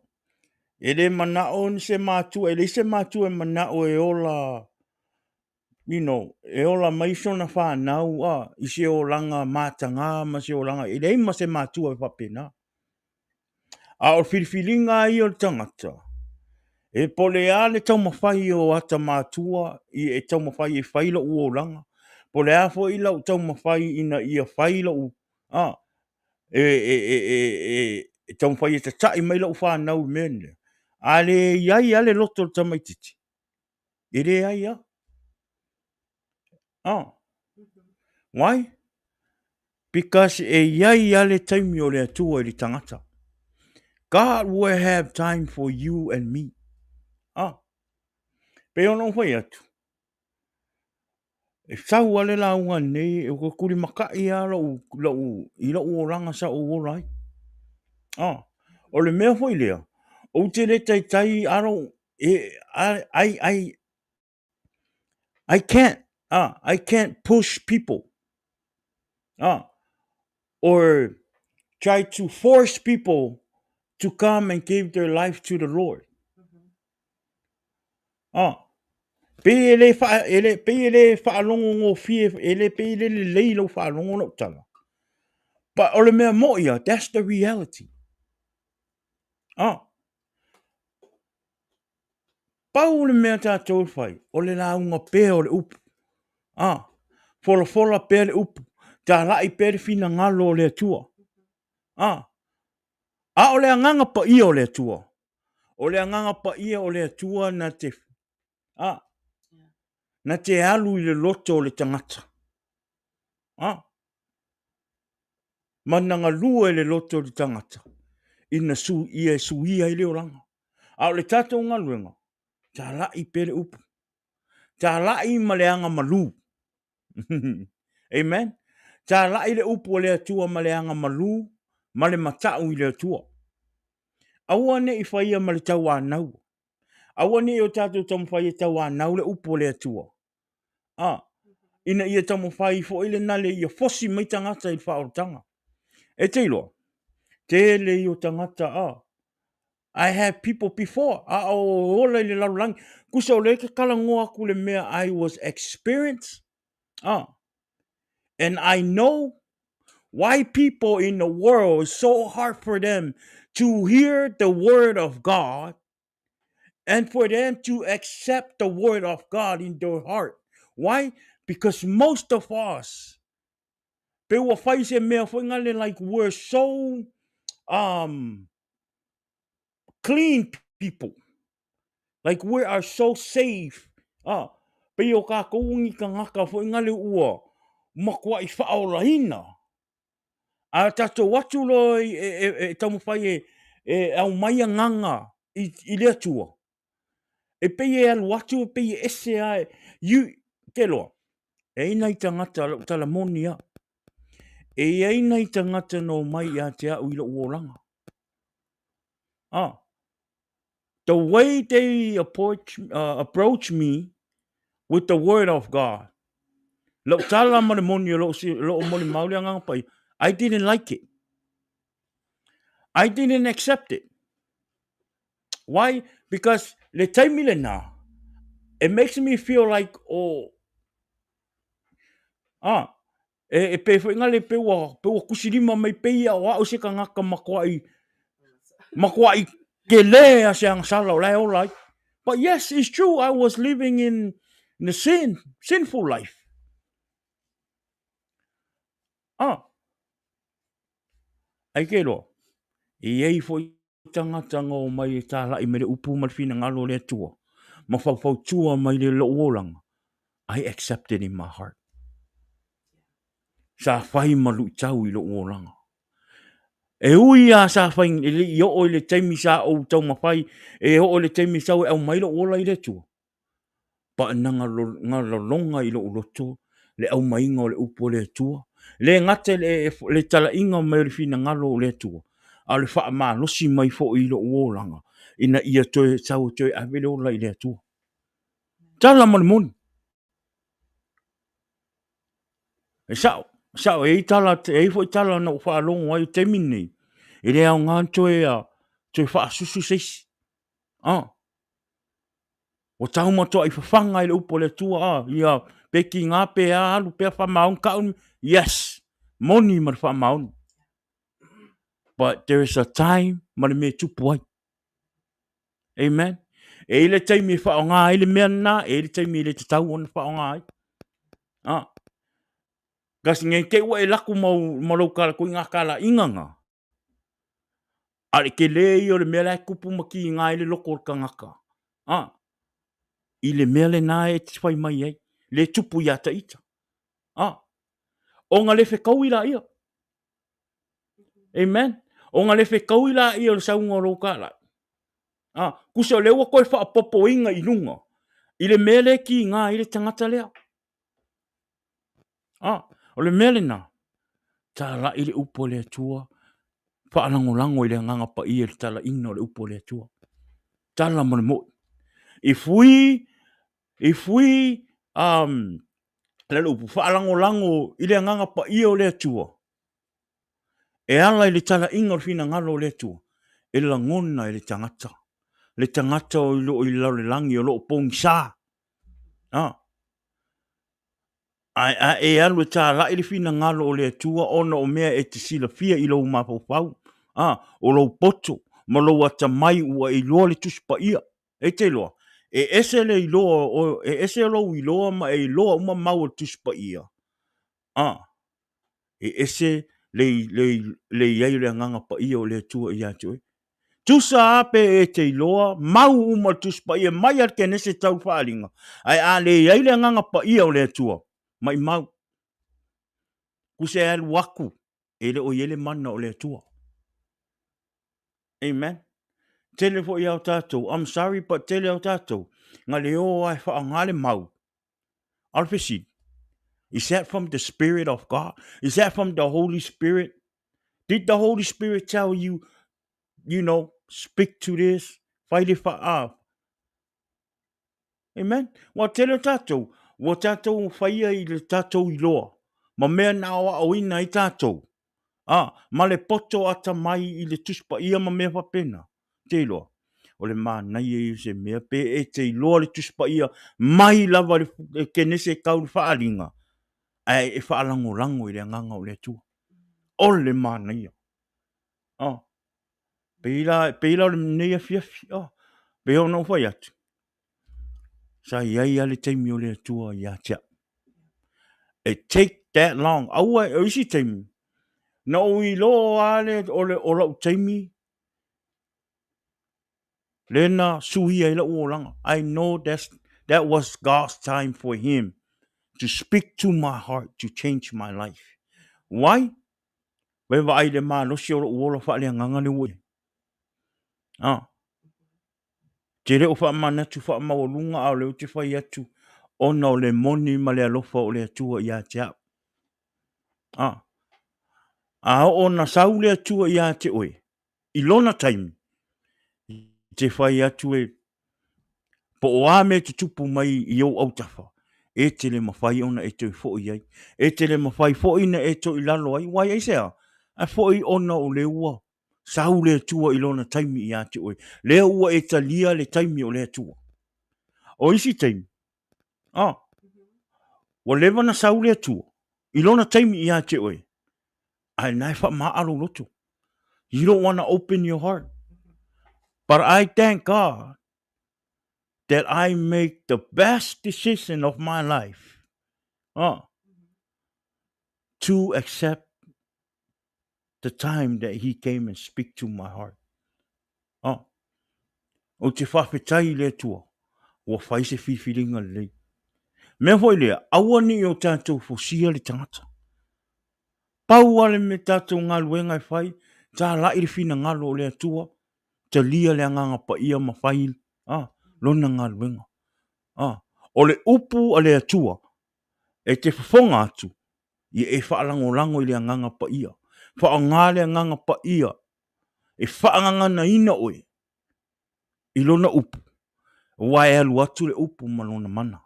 E le manao ni se matua, e leai se matua e manao e ola, you know, e ola mai sona whanau a, i se olaga matagā ma se olaga, e leai ma se matua e faapena. A o le filifiliga lava ia o le tagata, e po o le a le taumafai o ata matua i e taumafai e fai lou olaga, po o le a foi lau taumafai ina ia fai lou, a, e, e, e, e, e, e taumafai e tata'i mai lau fanau i mea nei, a le i ai lava le loto o le tamaitiiti, e leai lava. Oh. Why? Because e i ai lava le taimi o le Atua i le tagata. God will have time for you and me. Ah. Pei ona ou fai atu, E sau a le lauga nei, e ua tulimata'i a lou, lou, i lou olaga sa ou ola ai. Ah, o le mea foi lea, ou te le taitai, I don't, e, I, I, I, I can't, ah, I can't push people, ah, or try to force people to come and give their life to the Lord. Ah, pei e le wha, e le, pei e le whaalongo ngōwhie, e le pei e le lelei lau whaalongo lau tala. But o le mea mo ia, that's the reality. Ah. Pau o le mea tātou e whai, o le lauga pea o le upu. Ah. Folafola pea le upu. Tālai pea le finagalo o le Atua. Ah. A o le agaga paia o le Atua. O le agaga paia o le Atua na te, a, na te alu i le loto o le tagata. A, ma na galue le loto o le tagata ina su, ia e suia ai le olaga. A o le tatou galuega, talai pea le upu. Talai ma le aga malū. Amen. Talai le upu a le Atua ma le aga malū ma le mata'u i le Atua. Aua ne i faia ma le tauanau. Aua ne i o tatou taumafai e tauanau le upu a le Atua. A, ina ia taumafai foi le nale ia fosi mai tagata i le faaolataga. E te iloa, tele ia o tagata, a, I have people before, a o ola i le lalolagi. Kusa o lea ke talanoa atu le mea I was experienced. Ah. And I know why people in the world is so hard for them to hear the word of God and for them to accept the word of God in their heart. Why? Because most of us, pe ua fai se mea foi ngale like we're so um clean people. Like we are so safe. Ah, pei o kākou ni tagata foi ngale ua matua'i faaolaina. A tatou atu loa e, e, e, e taumafai e, e aumai agaga i, i le Atua. E pei e alu atu, e pei e ese a e, you, te loa, e ai nai tagata, lau tala moni a, e i ai nai tagata na omai ia te au i lou olaga. Ah, the way they approach, approach me with the word of God. Lau tala ma le moni o lou, lou molimau le Agaga Paia, I didn't like it. I didn't accept it. Why? Because le taimi lena, it makes me feel like, oh, ah, E, e pei foi ngale pe ua, pe ua kusilima mai pei ia o au se kangaka makua'i, makua'i kele a se agasala o la e ola ai. But yes, it's true, I was living in, in a sin, sinful life. Ah. Ai ke loa, e i ai foi tagata nga omai e tāla'i mai le upu ma le finagalo o le Atua. ma faufautua mai le lou olaga, I accept it in my heart. Sa fai ma luitau i lou olaga. E ui lava sa fai e le i oo i le taimi sa ou taumafai e oo i le taimi sau e aumai lou ola i le Atua, but na lologa i lou loto le aumaiga o le upu a le Atua. E le gata i le talaiga mai o le finagalo o le Atua, a o le faamalosi mai foi i lou olaga ina ia toe sau e toe ave le ola i le Atua. Tala ma le moni. E sao, sao, e i ai tala, e i ai foi tala na ou faalogo ai i le taimi lenei, e le aoga ona toe, toe faasusu se isi. Ah. Ua tau matuai fafaga i le upu a le Atua, ah, ia pe tiga pe a alu pea faamaoni kau, yes, moni ma le faamaoni. But there is a time ma le mea e tupu ai. Amen. E i le taimi e whaonga ai le mea nā, e i le taimi e le te tau ona whaonga ai. Ah. Kasi ngai te ua e laku mau, ma lou kala kui ngā kala inga ngā. A le ke le i o le mea lai kupu ma ki ngā i le loko o le kangaka. Ah. I le mea le nā e te whai mai ai. Le tupu i ata ita. Ah. O ngā le whekau i la ia. Amen. O ngā le whekau i la ia o le saunga o lou kālai. Ah, kusa o le ua koe whaapopoinga i lunga. I le mea le ki ngā i le tangata lea. Ah, o le mea lena. Tā la i le upu o le Atua. Whaalangolango i le anganga pa ia le tala ina o le upu o le Atua. Tala mo le moi. If we, if we, um, le upu, whaalangolango i le anganga pa ia o le Atua. E ala i le talaiga o le finagalo o le Atua, e lagona e le tagata, le tagata o lo o i lalolagi o lo o pogisa. A, ae a e alu e talai le finagalo o le Atua ona o mea e te silafia i lou mafaufau, a, o lou poto ma lou atamai ua e iloa le Tusi Paia. E te iloa, e ese le iloa o, e ese lou iloa ma e iloa uma mau o le Tusi Paia. A, e ese le, le, le i ai o le Agaga Paia o le Atua ia te oe. Tusa a pe e te iloa, mau uma le Tusi Paia mai a le Kenese tau faaaliga, ae a le i ai le Agaga Paia o le Atua, maimau. Kusa e alu aku, e le o i ai le mana o le Atua. Amen. Tele foi ao tātou, I'm sorry, but tele ao tātou, nga le o ai whaanga le mau. A o le fesili, is that from the Spirit of God? Is that from the Holy Spirit? Did the Holy Spirit tell you, you know, speak to this? Whai le wha, ah. Amen. Ua tele o tātou, ua tātou whaia i le tātou iloa. Ma mea na o ao ina i tātou. Ah, ma le poto ata mai i le Tusi Paia ma mea faapena. Te iloa, o le manaia ia o se mea, pe e te iloa le Tusi Paia mai lava le Kenese e kau le faaaliga, ae e faalagolago i le Agaga o le Atua. O le manaia. Ah, pei la, pei la o lenei afiafi, ah, pei ona ou fai atu, Sa i ai lava le taimi o le Atua ia te au. It take that long. Aua, o isi taimi, na ou iloa lava le, o, le, o lau taimi, lena suia i lau olaga. I know that's, that was God's time for him to speak to my heart, to change my life. Why? Wai vaai le malosi o lou ola faaleagaga le ua i ai. Ah. Te le o faamanatu faamaualuga a o lea ou te fai atu ona o le moni ma le alofa o le Atua ia te au. A, a oo na sau le Atua ia te oe, i lona taimi, te fai atu e, po o a mea tutupu mai i ou autafa, e te le mawhai ona e toe foi ai. E te le mawhai foi na e toi lalo ai. Wai ai sea? A foi ona o le ua Sau le Atua i lona taimi ia te oe. Lea ua e talia le taimi o le Atua. O isi taimi, ah, ua leva na sau le Atua i lona taimi ia te oe, ae na e whamaa lou loto. You don't want to open your heart. But I thank God that I make the best decision of my life to accept the time that he came and speak to my heart. Oh. Ou te whawhetai i le Atua. Ua fai se filifiliga lelei. Mea foi lea, aua ne i o tatou fosia le tagata. Pau lava le mea tatou galuega e fai, talai le finagalo o le Atua, talia le Agaga Paia ma fai a, Lona galuega. A, o le upu a le Atua, e te fofoga atu, ia e faalagolago i le Agaga Paia. Faaaoga le Agaga Paia e faagaganaina oe i Lona upu, aua e alu atu le upu ma lona mana,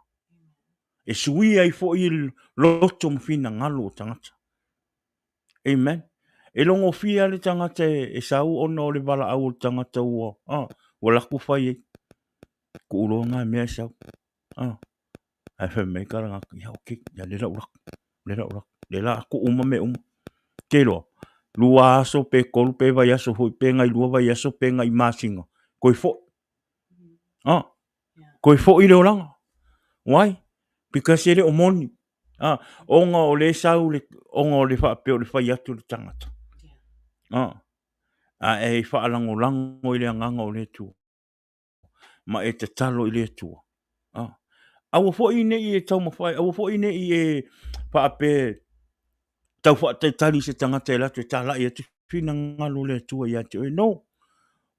e suia ai foi loto ma finagalo o tagata. Amen. E logofie lava le tagata e sau ona o le valaau o le tagata ua, ah, ua laku fai ai. Kuu loa ngā mea e sau. Ah. Ae fai mai ka tagata, ia okay, ia le la u laku, le la u laku, le la kuu uma mea uma. Te loa, lua aso pe tolu pe vaiaso foi pe gailua vaiaso pe gai masina, toe foi. Ah, toe foi le olaga. Why? Because e le o moni. Ah, ona o le sau le, ona o le faapea o le fai atu le tagata. Ah, a e faalagolago i le agaga o le Atua. Ma e tatalo i le Atua. Ah, aua foi ne i e taumafai, aua foi ne i e faapea tau faatalitali se tagata e alu atu e talai atu finagalo o le Atua ia te oe. No.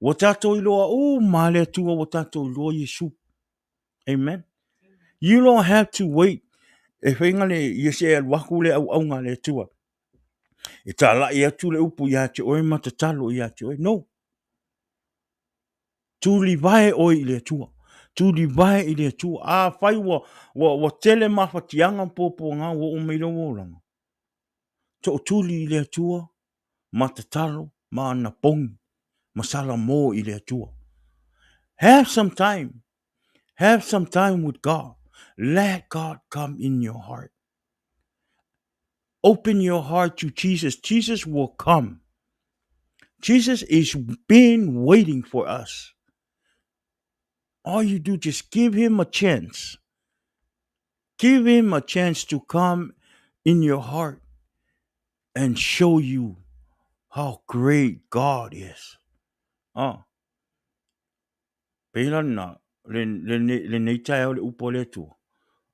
Ua tatou iloa uma le Atua, ua tatou iloa Iesu. Amen. You don't have to wait. E whainga le, ia se alu aku le auaunga a le Atua. E talai atu le upu ia te oe ma tatalo ia te oe. No. Tulivae oe i le Atua. Tulivae i le Atua. Afai ua, ua, ua tele mafatiaga ma puapuaga ua oo mai lou olaga, tootuli i le Atua ma tatalo ma anapogi ma salamo i le Atua. Have some time. Have some time with God. Let God come in your heart. Open your heart to Jesus. Jesus will come. Jesus is been waiting for us. All you do, just give him a chance. Give him a chance to come in your heart and show you how great God is. Oh. Pei la lena, le, le, lenei taeao le upu a le Atua,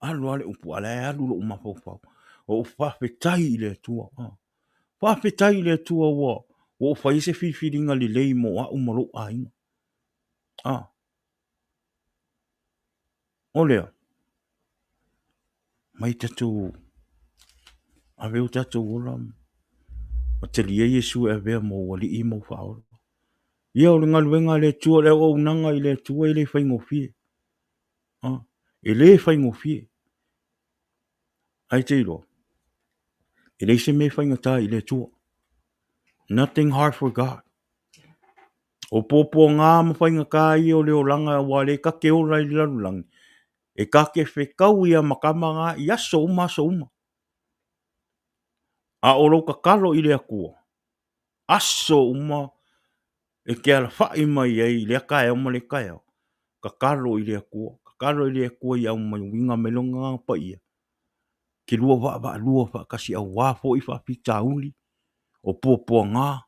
alu lava le upu, a o la e alu lou mafaufau. Ua ou faafetai i le Atua. Ah. Faafetai i le Atua ua, ua ou faia se filifiliga lelei mo au ma lou aiga. Ah. O lea, mai tatou ave o tatou ola ma talia Iesu e avea ma ou alii ma ou faaola. Ia o le galuega a le Atua, le auaunaga i le Atua e le faigofie. Ah, e le faigofie. Ae te iloa, e leai se mea e faigata i le Atua. Nothing hard for God. O puapuaga ma faigata ia o le olaga aua le ta te ola i le lalolagi, e ta te fetau ia ma tama na i aso uma aso uma. A o lou tatalo i le Atua, aso uma e te alafai mai ai i lea taeao ma lea taeao, tatalo i le Atua, tatalo i le Atua ia aumai uiga mai Lona Agaga Paia, ke lua vaavaalua faatasi auā foi faafitauli, o puapuaga,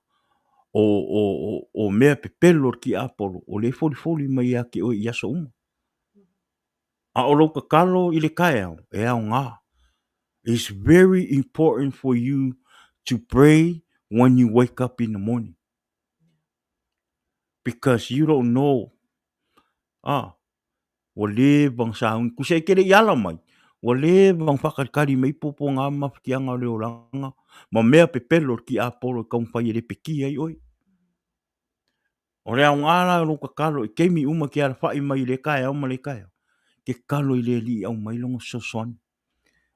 o, o, o, o mea pepelo o le tiapolo, o lea e folifoli mai ia te oe i aso uma. A o lou tatalo i le taeao, e aoga. It's very important for you to pray when you wake up in the morning. Because you don't know. Ah, ua leva ona sauni. Tusa e te le i ala mai, ua leva ona faatalitali mai puapuaga ma mafatiaga o le olaga ma mea pepelo o le tiapolo e taumafai e lepetia ai oe. O le aoga la o lou tatalo i taimi uma e te alafai mai i lea taeao ma lea taeao, e te tatalo i le Alii e aumai Lona fesoasoani,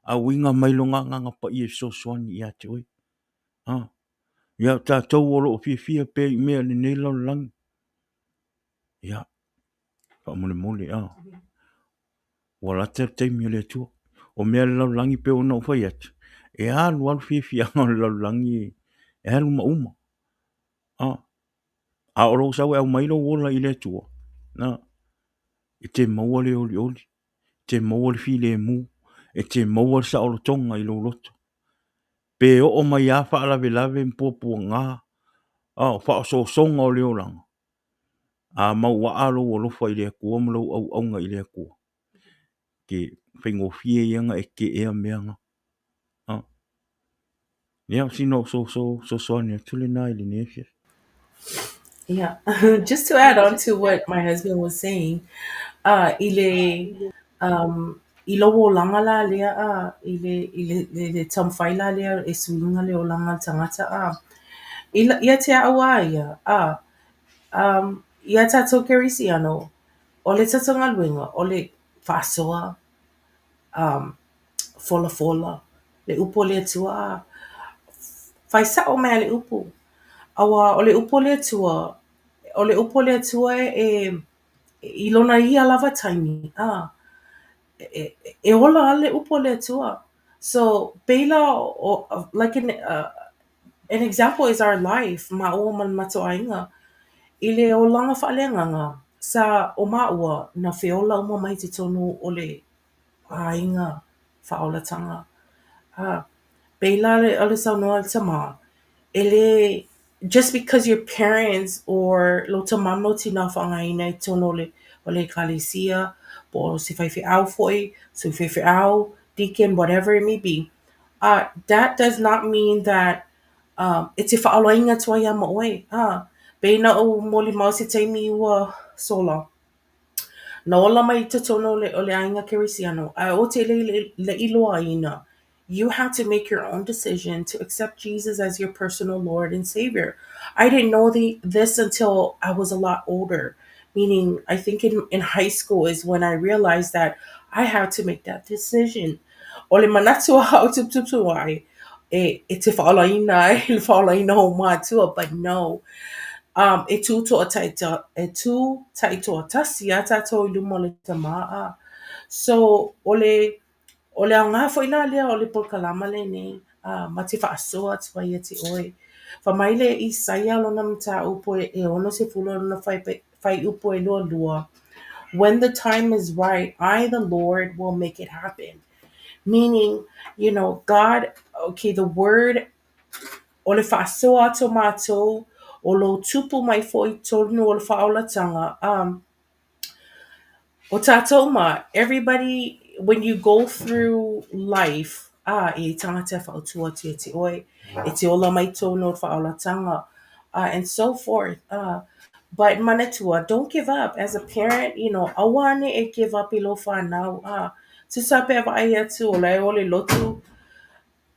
auiga mai Lona Agaga Paia e fesoasoani ia te oe. A, ia o tatou o lo o fiafia pea i mea o lenei lalolagi, ia, faamolemole, a, ua lata le taimi o le Atua. O mea o le lalolagi pei ona ou fai atu, e alu alu fiafiaga o le lalolagi e alu ma uma. A, a o lou sau e aumai lou ola i le Atua, na, e te maua le olioli, e te maua le filemu, e te maua le saolotoga i lou loto. Pe oo mai lava faalavelave ma puapuaga, a o faaosoosoga o le olaga, a mauaa lou alofa i le Atua ma lou auauga i le Atua. ke faigofie ia ona e keʻea mea na. A ia o sina ou fesoasoani atu lena i lenei afiafi. Yeah. Just to add on to what my husband was saying, i le i lou olaga la lea i le i le i le taumafai la lea e suiga le olaga o le tagata i ia te au lava ia iā tatou Kerisiano, o le tatou galuega o le faasoa, folafola le upu a le Atua fai sa'o mai a le upu. Auā o le upu a le Atua, o le upu a le Atua e i lona ia lava taimi, e ola lava le upu a le Atua. So, pei la o, like an example is our life, māua ma le matou aiga. I le olaga faaleagaga, sa o māua na feola uma mai totonu o le aiga faaolataga. Pei la o le saunoa a le tamā, e le, just because your parents or lou tamā ma lou tinā o faaaogaina i totonu o le ekalesia, po o se faifeau foi, sui faifeau, deacon, whatever it may be, that does not mean that e te faaolaina atu ai ia ma oe. Pei na ou molimau se taimi ua sola, na ola mai i totonu o le aiga Kerisiano, ae ou te le i iloaina, you have to make your own decision to accept Jesus as your personal Lord and Savior. I didn't know this until I was a lot older, meaning I think in high school is when I realized that I had to make that decision. O le manatu a o tuputupu ai, e te faaolaina ai le faaolaina o mātua, but no. E tū toa e tū taitoatasi a tātou i luma o le tamā. So, o le aoga foi la lea o le polokalama lenei, ma te faasoa atu ai ia te oe. Fai mai le Isaia lona mataupu e 60 lona fuaiupu e 22, "When the time is right, I, the Lord, will make it happen." Meaning, God, okay, the word, o le faasoa atu o mātou, o lou tupu mai foi tonu o le faaolataga, o tātou ma, everybody, when you go through life, e tangata whaotua atu ia te oe, e te ola mai tonu o le faaolataga, and so forth. But manatua, don't give up. As a parent, aua ane e give up i lou whānau. Tusa pe vaai atu o lae o le lotu,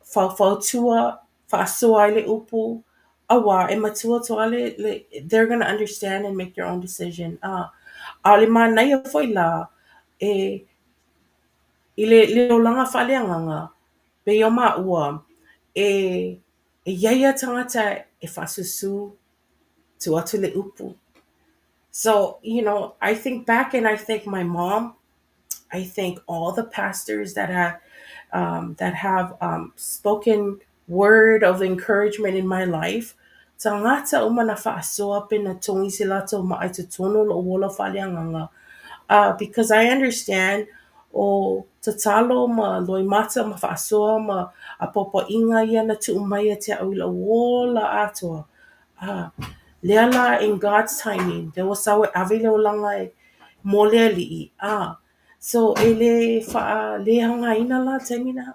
faufautua, faasoa ai le upu, auā e matua atu le, le, they're gonna understand and make their own decision. A o le manaia foi la, e, i le olaga faaleagaga, pei o maua, e ia ia tagata e faasusu tu atu le upu. So, I think back and I thank my mom. I thank all the pastors that have spoken word of encouragement in my life. Tagata uma na faasoa pe na togi se latou ma'a i totonu o lo'u ola faaleagaga. Because I understand o tatalo ma loimata ma faasoa ma apoapoaiga ia na tuu mai ia te au i la'u ola atoa. Lea la in God's timing, lea ua sau e ave i le olaga e mo le Alii. So e le faaleaogaina la taimi na.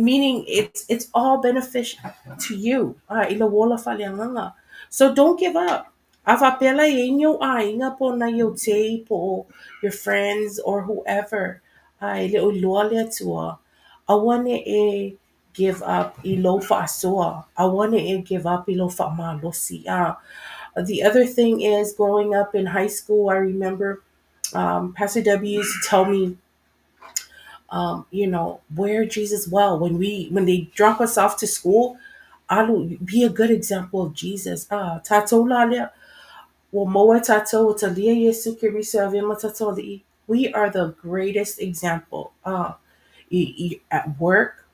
Meaning it's all beneficial to you i lou ola faaleagaga. So don't give up. A faapea la e i ai ni ou aiga po o nai ou tei po o your friends or whoever e le o iloa le Atua, aua ne e give up i lou faasoa. Aua ne e give up i lou faamalosi. The other thing is growing up in high school, I remember Pastor W used to tell me, wear Jesus well. When they drop us off to school, alu, be a good example of Jesus. Tātou la lea, ua maua e tātou o talia Iesu Keriso e avea ma tātou Alii. We are the greatest example. I at work,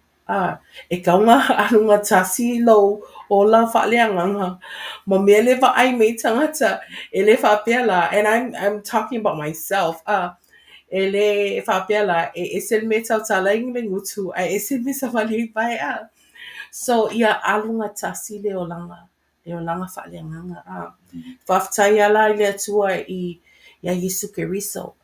e kaunga alunga tasi lou ola faaleagaga ma mea le vaai mai tagata e le faapea la, and I'm talking about myself, e le faapea la e ese le mea tautala ai le gutu ae ese le mea savali ai pae a. So ia alunga tasi le olaga faaleagaga. Faafetai ala i le Atua i ia Iesu Keriso.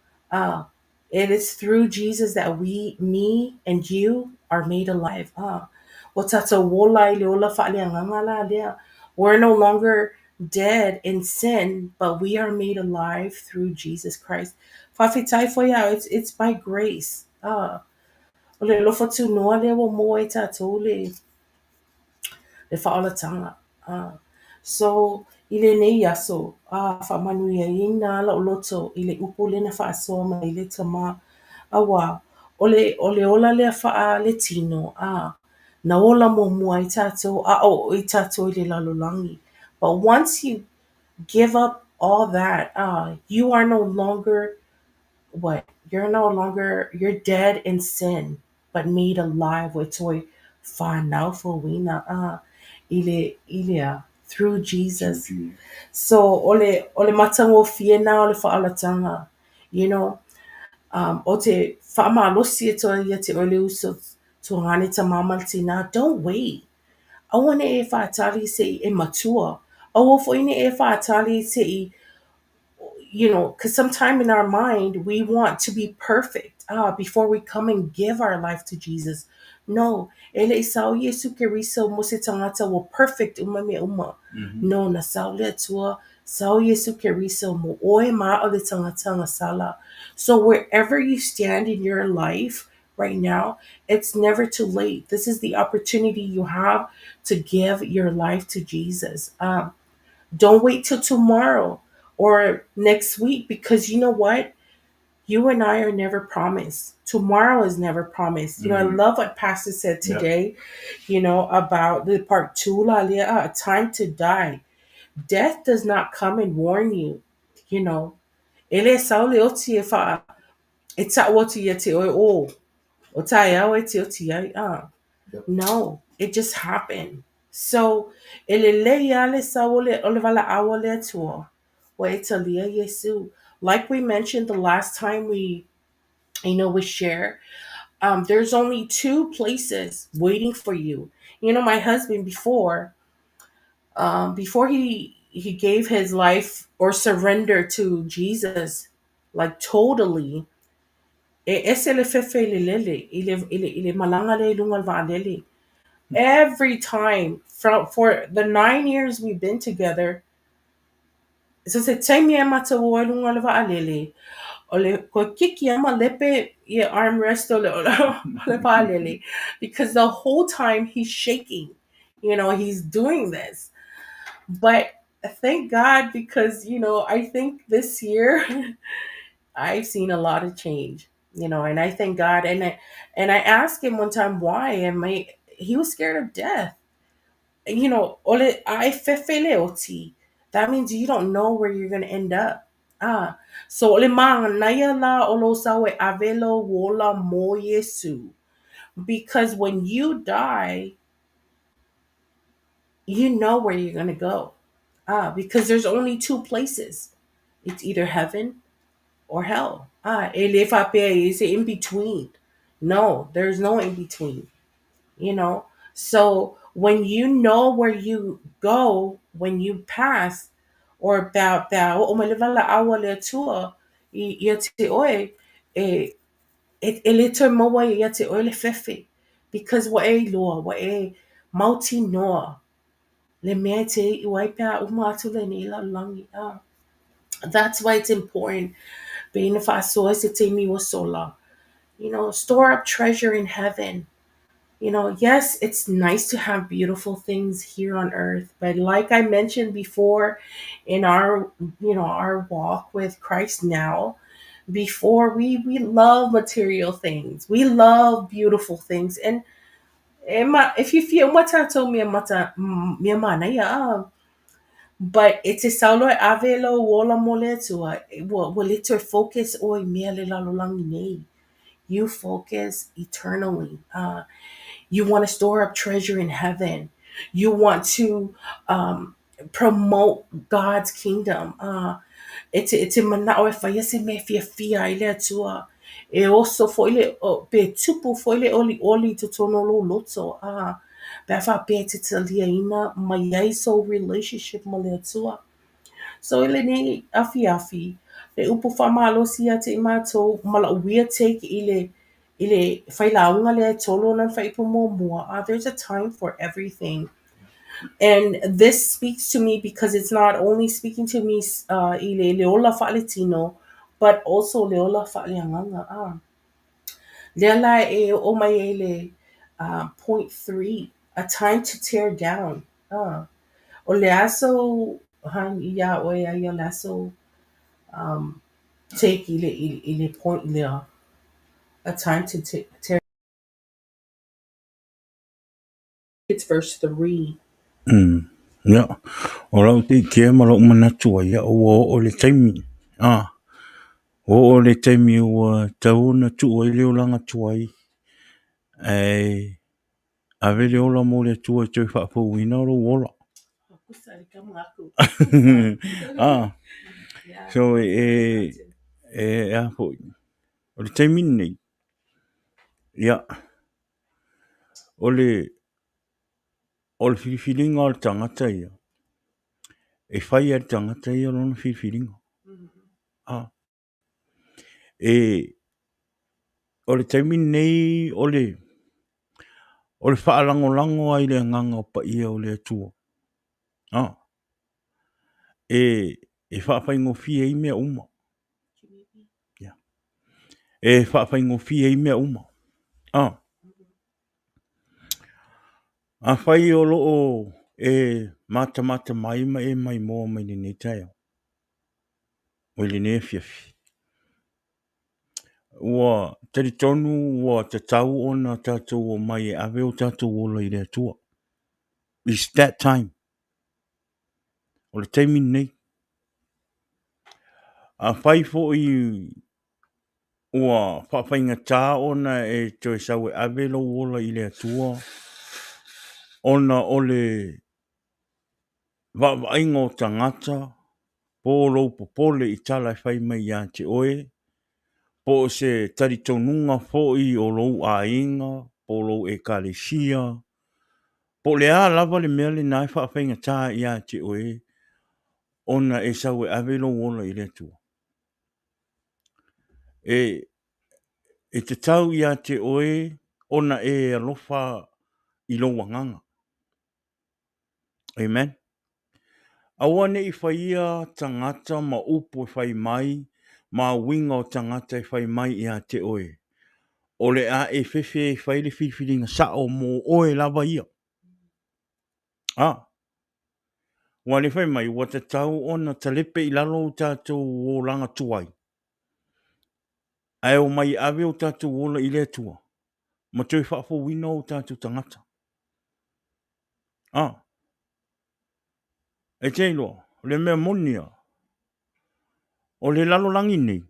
It is through Jesus that we, me and you, are made alive. Ua tatou ola i le ola faaleagaga la lea. We're no longer dead in sin, but we are made alive through Jesus Christ. Faafetai foi iā oe, it's by grace. O le alofa tunoa lea ua maua ai tatou le le faaolataga. So, i lenei aso, faamanuiaina lou loto i le upu lea na faasoa mai ai le Tama, auā, o le, o le ola lea faaletino, na ola muamua ai tatou a o oo i tatou i le lalolagi. But once you give up all that, you are no longer what? You're no longer, you're dead in sin, but made alive ua e toe fanau fouina i le, i le a? Through Jesus. So, o le, o le matagofie lena o le faaolataga, you know. Ou te faamalosi atu ai ia te oe le uso tuagane tamā ma le tinā, don't wait. Aua ne i e faatali se i e matua. Aua foi ne i e faatali se i because sometime in our mind we want to be perfect before we come and give our life to Jesus. No, e le i sao Iesu Keriso mo se tagata ua perfect uma mea uma. No, na sao le Atua, sao Iesu Keriso mo oe ma a'o le tagata agasala. So wherever you stand in your life right now, it's never too late. This is the opportunity you have to give your life to Jesus. Don't wait till tomorrow or next week, because you know what? You and I are never promised. Tomorrow is never promised. You know, I love what Pastor said today, you know, about the part 2, la lea, time to die. Death does not come and warn you, you know. E le sao le oti e wha, e ta'u atu ia te oe, o, o taeao e te oti ai, No, it just happened. So, e lelei lava le sao o le, o le valaau a le Atua, ua e talia Iesu. Like we mentioned the last time we, you know, we share, there's only 2 places waiting for you. You know, my husband before, before he gave his life or surrendered to Jesus, like totally, e ese le fefe i le lele, i le, i le, i le malaga lea i luga o le vaalele. Every time, for the 9 years we've been together, so se taimi e matou o ai luga o le vaalele, o le koe kiki a ma lepe ia armrest o le, o le vaalele, because the whole time he's shaking, you know, he's doing this. But thank God, because, you know, I think this year I've seen a lot of change, you know, and I thank God. And I asked him one time why, and he was scared of death. You know, ole ai fefe le oti. That means you don't know where you're going to end up. So ole manaia la o lo sao e ave lo ola mo Iesu. Because when you die, you know where you're going to go. Because there's only 2 places. It's either heaven or hell. E le faapea is in between. No, there's no in between. You know, so when you know where you go when you pass, or pea pea o mai le valaau a le Atua i ia te oe, e e le toe maua ia te oe le fefe, because ua e iloa, ua e mautinoa le mea e te iu ai pea uma atu lenei lalolagi. That's why it's important pe ina faasoa se taimi ua sola. You know, store up treasure in heaven. You know, yes, it's nice to have beautiful things here on earth, but like I mentioned before in our, you know, our walk with Christ now, before we love material things. We love beautiful things. And if you feel what I told me mata mea manaia, but it's a saulo e ave lo ola mo le Atua, ua le toe focus o i mea le lalolagi nei. You focus eternally. You want to store up treasure in heaven. You want to promote God's kingdom. E te mana'o e whaia se mea fiafia ai le Atua. E oso foi le, pe tupu foi le oli oli totonu o lou loto. Pe a faapea te taliaina mai ai sou relationship ma le Atua. So i lenei afiafi, Le upu faamalosi ia te i matou ma la'u weird take i le i le failauga lea e tolu ona faaipu muamua, ah, there's a time for everything. And this speaks to me because it's not only speaking to me uh, i le, le ola faaletino, but also le ola faaleagaga. Ah. Lea la e oo mai ai le uh, point 3, a time to tear down. Ah. O le aso, han, iā ʻoe aia le aso um, take i le, i, i le point lea. A time to tear It's verse 3. Mm. Ia, o lau ʻikea ma lou manatu ai, ia, ua oo le taimi. Ah, ua oo le taimi ua tatau ona tuu ai le olaga tuai, ae ave le ola mo le Atua e toe faafouina lou ola. Ah, so e, e, a foi, o le taimi lenei, ia, O le o le filifiliga o le tagata ia, e fai e le tagata ia lona filifiliga. A, e, o le taimi lenei o le o le faalagolago ai i le agaga o paia o le Atua. A, e e faafaigofie ai mea uma. E faafaigofie ai mea uma. A, afai o lo o e matamata mai ma e maimoa mai lenei taeao, o lenei afiafi, ua talitonu ua tatau ona tatou omai e ave o tatou ola i le Atua. It's that time. O le taimi lenei. Afai foi ua faafaigata ona e toe sau e ave lou ola i le Atua ona o le vaavaaiga o tagata po o lou popole i tala e fai mai ia te oe, po o se talitonuga foi o lou aiga po o lou ekalesia, po o le a lava le mea lena e faafaigata ia te oe ona e sau e ave lou ola i le Atua. E, e tatau ia te oe ona e alofa i lou agaga. Amen. Aua ne i faia tagata ma upu e fai mai ma uiga o tagata e fai mai ia te oe. O le a e fefe e fai le filifiliga sao mo oe lava ia. Ah, Ua le fai mai, ua tatau ona talepe i lalo o tatou olaga tuai, ae omai e ave o tatou ola i le Atua, ma toe faafouina o tatou tagata. Ah, e te iloa, o le mea moni lava, o le lalolagi nei,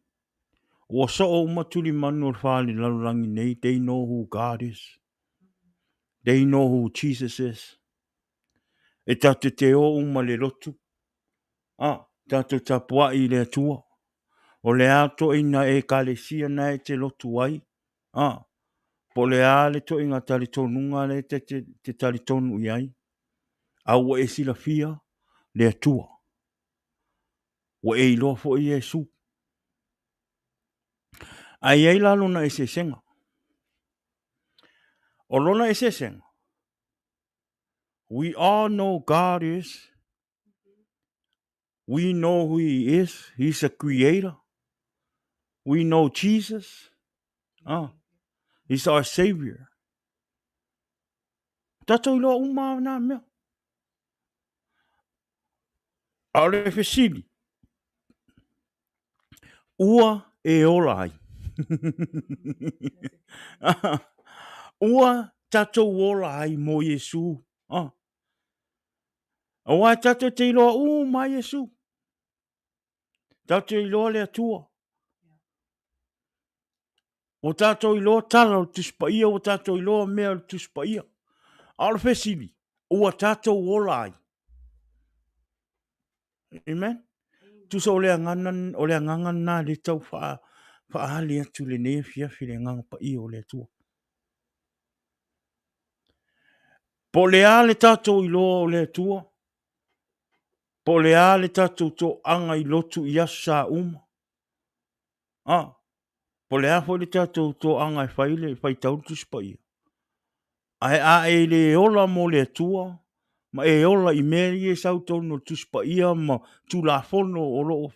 ua soo uma tulimanu o le fa i le lalolagi nei, they know who God is. They know who Jesus is. E tatou te o uma i le lotu, a, tatou tapuai i le Atua. O le a toʻina Ekalesia na e te lotu ai, a, po o le a le toʻiga talitonuga lea e te, te talitonu i ai, a ua e silafia le Atua. Ua e iloa foi Iesu. Ae i ai la lona eseesega. O lona eseesega, We all know God is. We know who he is. He's a creator. We know Jesus. Ah, he's our savior. Tātou iloa uma nā mea. A o le fesili, ua e ola ai. Ua tatou ola ai mo Iesu. Ah. Aua e tatou te iloa uma ai Iesu. Tatou te iloa le Atua. Ua tatou iloa tala o le Tusi Paia, ua tatou iloa mea o le Tusi Paia. A o le fesili, ua tatou ola ai. Amen. Tusa o le agaga, o le agaga lena lea tau faa, faaali atu i lenei afiafi le agaga paia o le Atua. Po o le a le tatou iloa o le Atua, po o le a le tatou toaga i lotu i aso sa uma. A, po o le a foi le tatou toaga e fai le faitau le Tusi Paia, ae a e le ola mo le Atua ma e ola i mea ia e sau i totonu o le Tusi Paia ma Tulafono o lo o,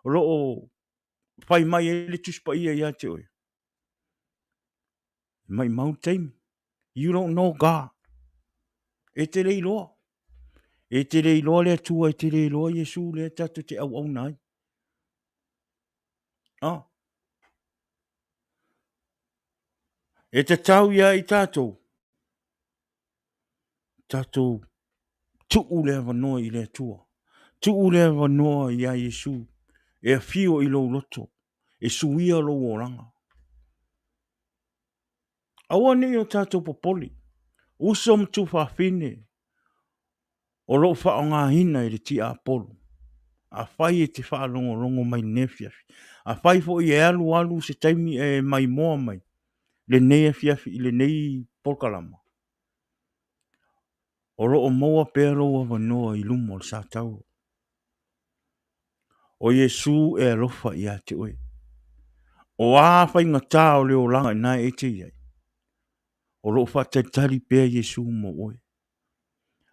o lo o fai mai ai le Tusi Paia ia te oe, maimau le taimi. You don't know God. E te le iloa. E te le iloa le Atua, e te le iloa Iesu lea tatou te auauna ai. Ah. E tatau ia i tatou, tatou tuu le avanoa i le Atua. Tuu le avanoa iā Iesu e afio i lou loto, e suia lou olaga. Aua ne i o tatou popole, uso ma tuafafine o lo o faaaogaina e le tiapolo. Afai e te faalogologo mai i lenei afiafi, afai foi e alu alu se taimi e maimoa mai lenei afiafi i lenei polokalama, o lo o maua pea lou avanoa i luma o le satauro. O Iesu e alofa ia te oe. O a faigata o le olaga ina e te i ai, o lo o faatalitali pea Iesu mo oe.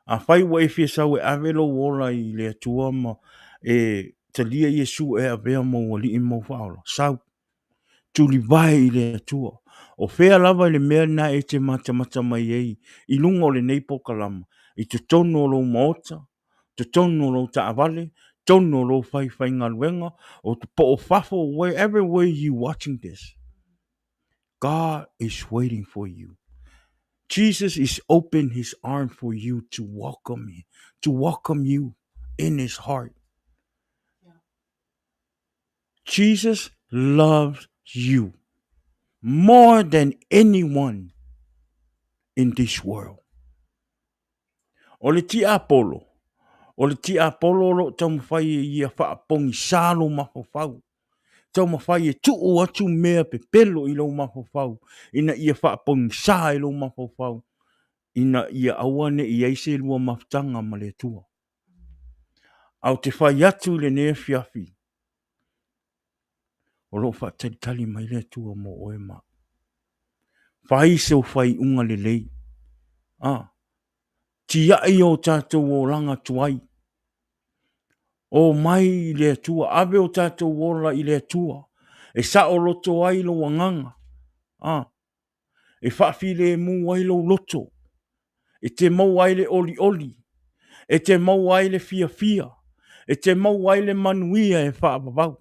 Afai ua e fia sau e ave lou ola i le Atua ma e talia Iesu e avea ma ou Alii ma ou Faaola, sau, tulivae i le Atua. O fea lava i le mea lena e te matamata mai ai i luga o lenei polokalama, i totonu o lou maota, totonu o lou taavale, totonu o lou faifaigaluega, po o fafo, wherever where you watching this, God is waiting for you. Jesus is open his arm for you to welcome you, to welcome you in his heart. Jesus loves you more than anyone in this world. O le tiapolo, o le tiapolo o lo o taumafai e ia faapogisā lou mafaufau, taumafai e tuu atu mea pepelo i lou mafaufau ina ia faapogisā ai lou mafaufau ina ia aua ne i i ai se lua mafutaga ma le Atua. Ae ou te fai atu i lenei afiafi, o lo o faatalitali mai le Atua mo oe ma au. Fai sou faaiuga lelei. A, tiai o tatou olaga tuai. O mai i le Atua, ave o tatou ola i le Atua, e saoloto ai lou agaga. A, e faafilemu ai lou loto, e te maua ai le olioli, e te maua ai le fiafia, e te maua ai le manuia e faavavau.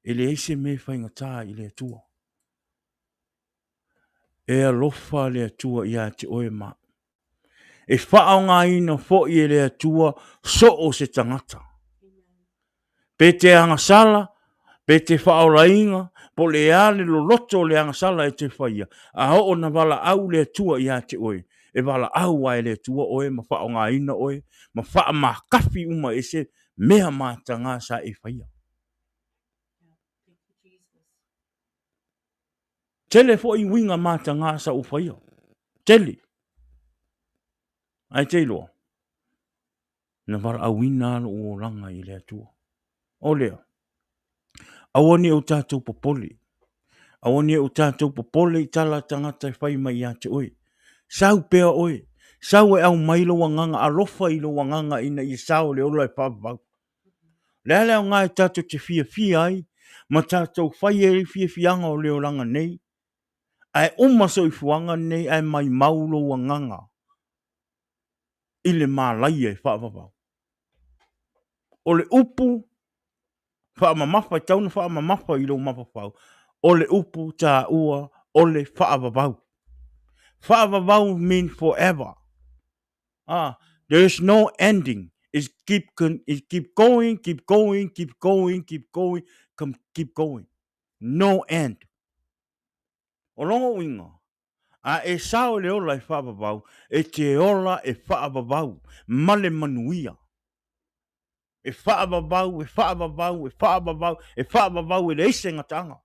E leai se mea e faigata i le Atua. E alofa le Atua ia te oe ma au. E faaaogaina foi e le Atua so o se tagata. Pe te agasala, pe te faaolaina, po o le a le loloto o le agasala e te faia, a oo na valaau le Atua ia te oe, e valaau lava e le Atua oe ma faaaogaina oe ma faamakafi uma i se mea mataga sa e faia. Tele foi uiga mataga sa ou faia. Tele. Ae te iloa, na valaauina lava lou olaga i le Atua. O lea, aua ne i o tatou popole. Aua ne i o tatou popole i tala a tagata e fai mai ia te oe. Sau pea oe, sau e aumai lou agaga alofa i lou agaga ina ia sao le ola e faavavau. O le a le aoga e tatou te fiafia ai ma tatou fai ai fiafiaga o le olaga nei, ae uma soifuaga nei ae maimau lou agaga i le malaia e faavavau. O le upu faamamafa e tatau ona faamamafa i lou mafaufau, o le upu taua o le faavavau. Faavavau mean forever. Ah, there is no ending. It's keep, it keep going, keep going, keep going, keep going, come, keep going. No end. O lona uiga, a e sao i le ola e faavavau, e te ola e faavavau ma le manuia. E faavavau, e faavavau, e faavavau, e faavavau e leai se gataaga.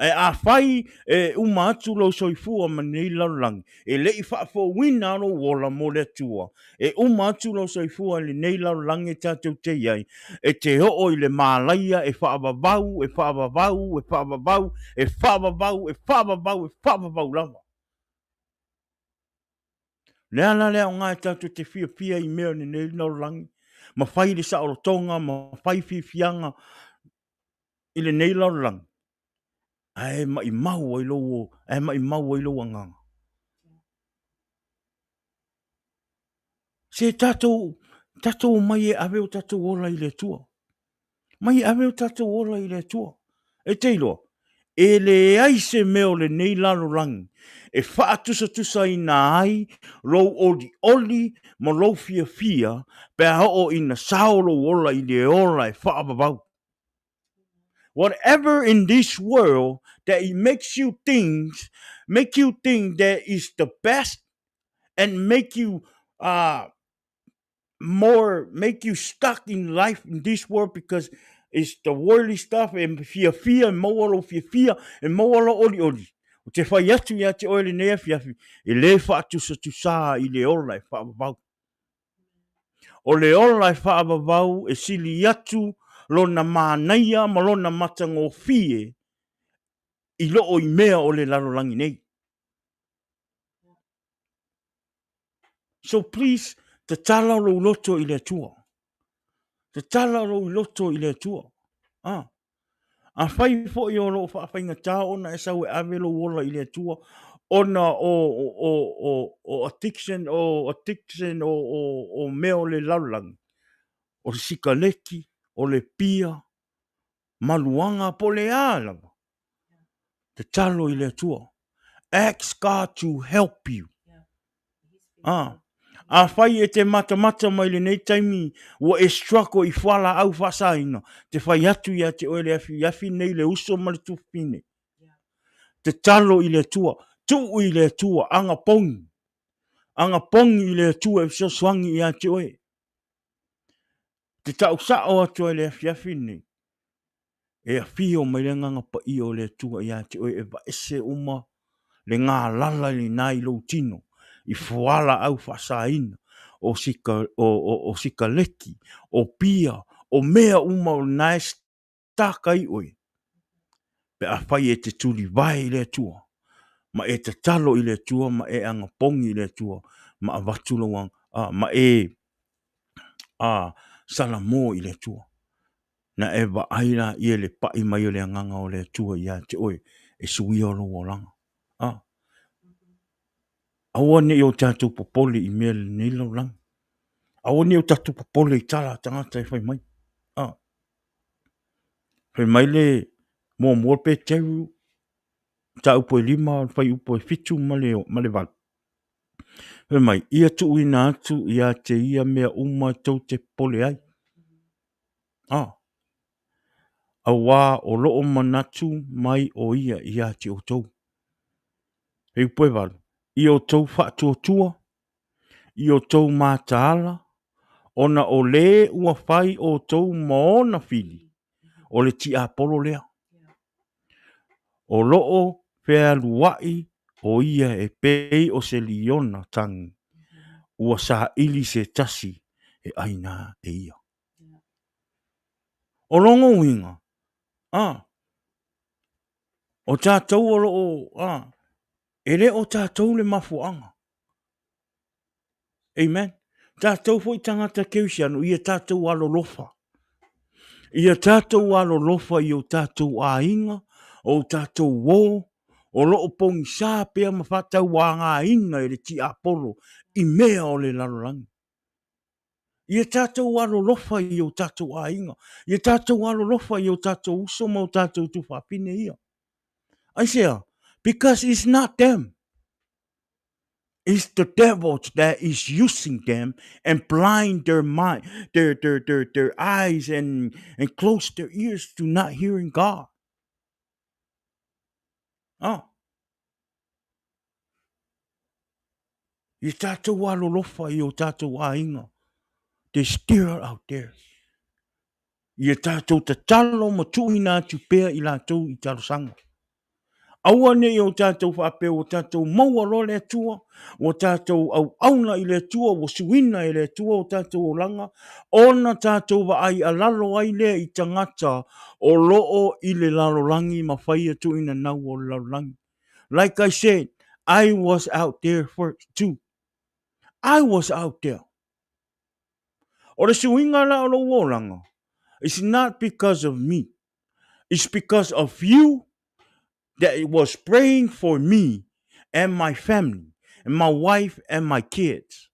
Ae afai e uma atu lou soifua ma lenei lalolagi, e le i faafouina lou ola mo le Atua, e uma atu lou soifua i lenei lalolagi e tatou te i ai, e te oo i le malaia e faavavau, e faavavau, e faavavau, e faavavau, e faavavau, e faavavau lava. O le ala lea aoga e tatou te fiafia i mea o lenei lalolagi, ma fai le saolotoga, ma fai fiafiaga i lenei lalolagi, ae maimau ai lou, ae maimau ai lou agaga. Se tatou, tatou omai e ave o tatou ola i le Atua. Mai e ave o tatou ola i le Atua. E te iloa, e leai se mea o lenei lalolagi e faatusatusaina ai lou olioli ma lou fiafia pe a oo ina sao lou ola i le ola e faavavau. Whatever in this world that it makes you think, make you think that is the best and make you more, make you stuck in life in this world because it's the worldly stuff e fiafia, e maua lou fiafia, e maua lou olioli. O te whai atu ia te oe lenei afiafi, e le whaatusatusa i le ola e whaavavau. O le ola e faavavau e sili atu lona manaia ma lona matagofie i loo i mea o le lalolagi nei. So please, tatala lou loto i le Atua. Tatala lou loto i le Atua. Ah. Afai foi o lo o faafaigatā ona e sau e ave lou ola i le Atua ona o, o, o, o addiction, o addiction, o, o, o mea o le lalolagi, o le sikaleki, o le pia, maluaga, po o le a lava, tatalo i le Atua. Ask God to help you. Ah. Afai e te matamata mai lenei taimi ua e struggle i fualaau faasaina, te fai atu ia te oe le afiafi nei le uso ma le tufine. Tatalo i le Atua, tuu i le Atua, agapogi. Agapogi i le Atua e fesoasoani ia te oe. Te tau sao atu ai le afiafi nei. E afio mai le Agaga Paia o le Atua ia te oe e vaese uma le galala lena i lou tino, i fualaau faasaina, o, sika, o, o, o sikaleki, o pia, o mea uma o lena e stuck ai oe. Pe afai e te tulivae i le Atua, ma e tatalo i le Atua, ma e agapogi i le Atua, ma avatu lou, a, ma e a, salamo i le Atua. Na e vaai laia i le paʻi mai o le Agaga o le Atua ia te oe e suia lou olaga. A. Aua ne i o tatou popole i mea lenei lalolagi. Aua ne i o tatou popole i tala a tagata e fai mai. A. Fai mai le muamua Peteru, mataupu e 5, fuaiupu e 7 ma le, ma le 8. Fai mai, ia tuuina atu ia te ia mea uma tou te popole ai. Ah. Auā o loo manatu mai o ia ia te outou. Fuaiupu e 8, i outou faatuatua, i outou mataala, ona o lē ua fai outou ma ona fili, o le tiapolo lea. O loo fealuai o ia e pei o se liona tagi, ua saili se tasi e aina e ia. O lona uiga, a, o tatou o lo o, a, e le o tatou le mafuaaga. Amen. Tatou foi tagata kerisiano, ia tatou alolofa. Ia tatou alolofa i o tatou aiga, o tatou uo, o lo o pogisā pea ma faatauagaina e le tiapolo i mea o le lalolagi. Ia tatou alolofa i o tatou aiga, ia tatou alolofa i o tatou uso ma o tatou tuafafine ia. Aisea? Because it's not them. It's the devil that is using them and blind their mind, their, their, their, their eyes and, and close their ears to not hearing God. Oh. I tatou alolofa i o tatou aiga. They're still out there. Ia tatou tatalo ma tuuina atu pea i latou i talosaga. Aua ne i o tatou faapea ua tatou maua loa le Atua, ua tatou auauna i le Atua, ua suina e le Atua o tatou olaga, ona tatou vaai alalo ai lea i tagata o lo o i le lalolagi ma faia tuuina nau o le lalolagi. Like I said, I was out there first too. I was out there. O le suiga la o lou olaga, it's not because of me. It's because of you that was praying for me and my family and my wife and my kids.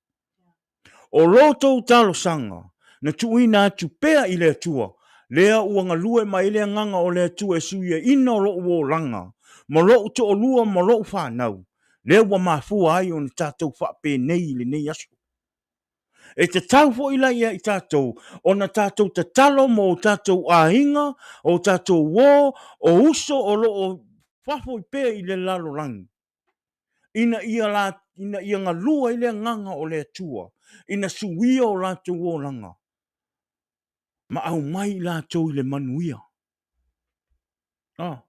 O lo tou talosaga na tuuina atu pea i le Atua, lea ua galue mai ai le Agaga o le Atua e suiaina o lo'u olaga ma lo'u to'alua ma lo'u fanau, lea ua mafua ai ona tatou faapenei i lenei aso. E tatau foi la ia i tatou ona tatou tatalo mo o tatou aiga, o tatou uo, o uso o lo o fafo pea i le lalolagi, ina ia la, ina ia galue ai le Agaga o le Atua, ina suia o latou olaga, ma aumai i latou i le manuia. Ah.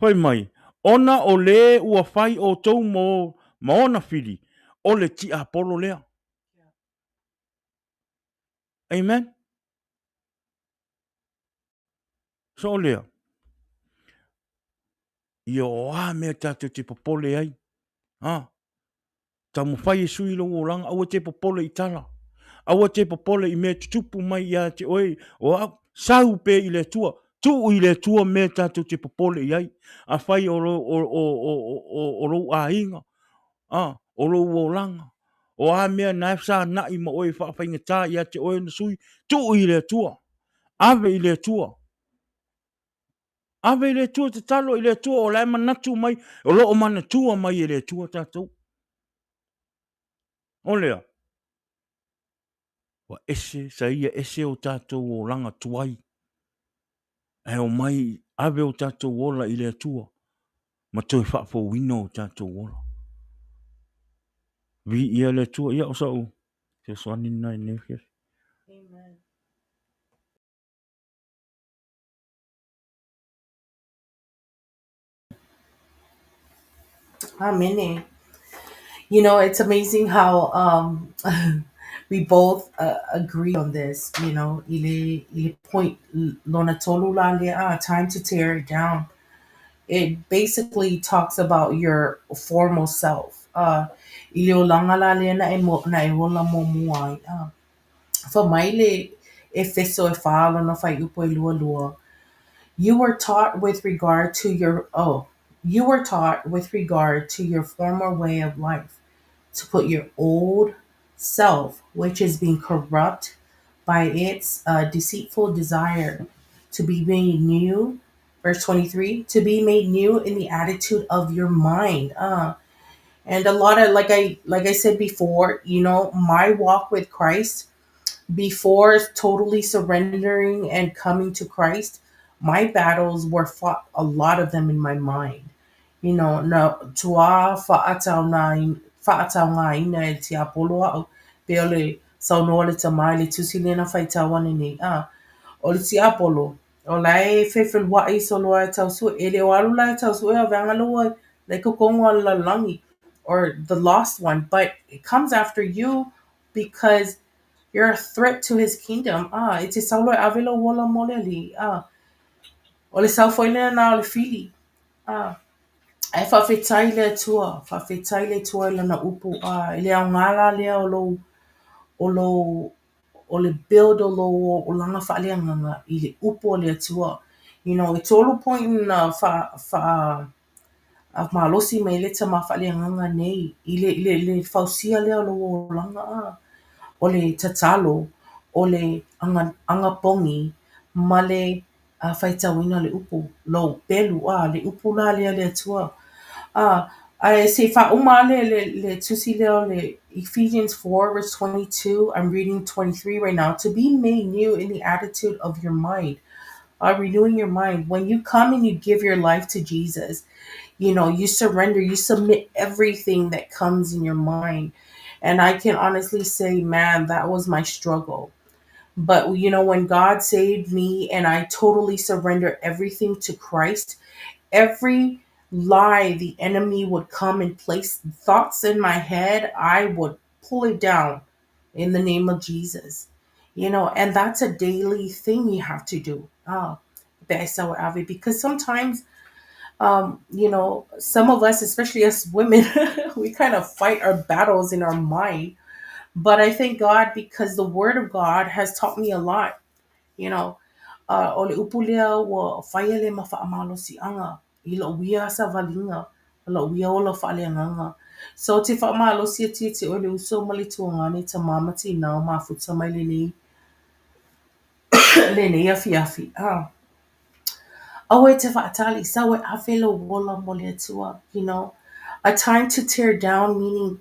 Fai mai, ona o le ua fai outou mo ma ona fili, o le tiapolo lea. Amen. So o lea, ia o a mea tatou te popole ai. Ha? Taumafai e sui lou olaga, aua te popole i tala. Aua te popole i mea tutupu mai ia te oe, o au, sau pea i le Atua, tuu i le Atua mea tatou te popole i ai. Afai o, lo, o, o, o, o, o lou aiga, a, o lou olaga, o a mea na e fesanai ma oe e faafaigata ia te oe ona sui, tuu i le Atua, ave i le Atua. Ave i le Atua, tatalo i le Atua, o la e manatu mai, o lo o manatua mai e le Atua tatou. O lea, ua ese, sa ia ese o tatou olaga tuai, ae omai ave o tatou ola i le Atua, ma toe faafouina o tatou ola. Viia le Atua, ia o sa'u fesoasoani lena i lenei afiafi. Amen. Amene. You know, it's amazing how we both agree on this, you know, i le, i le point lona tolu la lea, ah, time to tear it down. It basically talks about your formal self. I le olaga la lea na e, mo, na e ola muamua ai. Fai mai le Efeso e whā lona fuaiupu e lua lua. You were taught with regard to your oh, you were taught with regard to your former way of life to put your old self, which is being corrupt by its deceitful desire, to be made new. Verse 23, to be made new in the attitude of your mind. And a lot of like I said before, you know, my walk with Christ before totally surrendering and coming to Christ, my battles were fought a lot of them in my mind. You know, na matua fa'ataugaina e le tiapolo a'u pei o le saunoa le tamā i le tusi lea na faitau ane nei. Ah, o le tiapolo, o la e fefelua'i solo e tau sue. E le o alu la e tau sue o vaega lua le kokogo a le lalolagi or the lost one, but it comes after you because you're a threat to his kingdom. Ah, e te sau loa e ave lou ola mo le Alii. Ah, o le sau foi lea na o le fili. Ah, ae faafetai le Atua, faafetai le Atua i lana upu. Ah, i le aoga la lea o lou, o lou, o le build o lou olaga faaleagaga i le upu o le Atua. You know, e tolu point na fa, fa, a malosi mai le tamā faaleagaga nei i le, le, le fausia lea o lou olaga a. O le tatalo, o le aga, agapogi, ma le a faitauina le upu, lou pelu, a, le upu la lea le Atua. A, ae se i faauma le, le, le tusi lea o le Ephesians 4 verse 22, I'm reading 23 right now, to be made new in the attitude of your mind. Renewing your mind. When you come and you give your life to Jesus, you know, you surrender, you submit everything that comes in your mind. And I can honestly say, man, that was my struggle. But, you know, when God saved me and I totally surrender everything to Christ, every lie the enemy would come and place thoughts in my head, I would pull it down in the name of Jesus. You know, and that's a daily thing you have to do. Because sometimes, you know, some of us, especially us women, we kind of fight our battles in our mind. But I thank God because the Word of God has taught me a lot. You know, o le upu lea ua faia lea ma faamalosiaga i lou ia savaliga, lou ia ola faaleagaga. So ou te faamalosi atu ia te oe le uso ma le tuagane, tamā ma tinā o mafuta mai lenei lenei afiafi. Ah. Aua e te faatali, sau e ave lou ola mo le Atua, you know. A time to tear down, meaning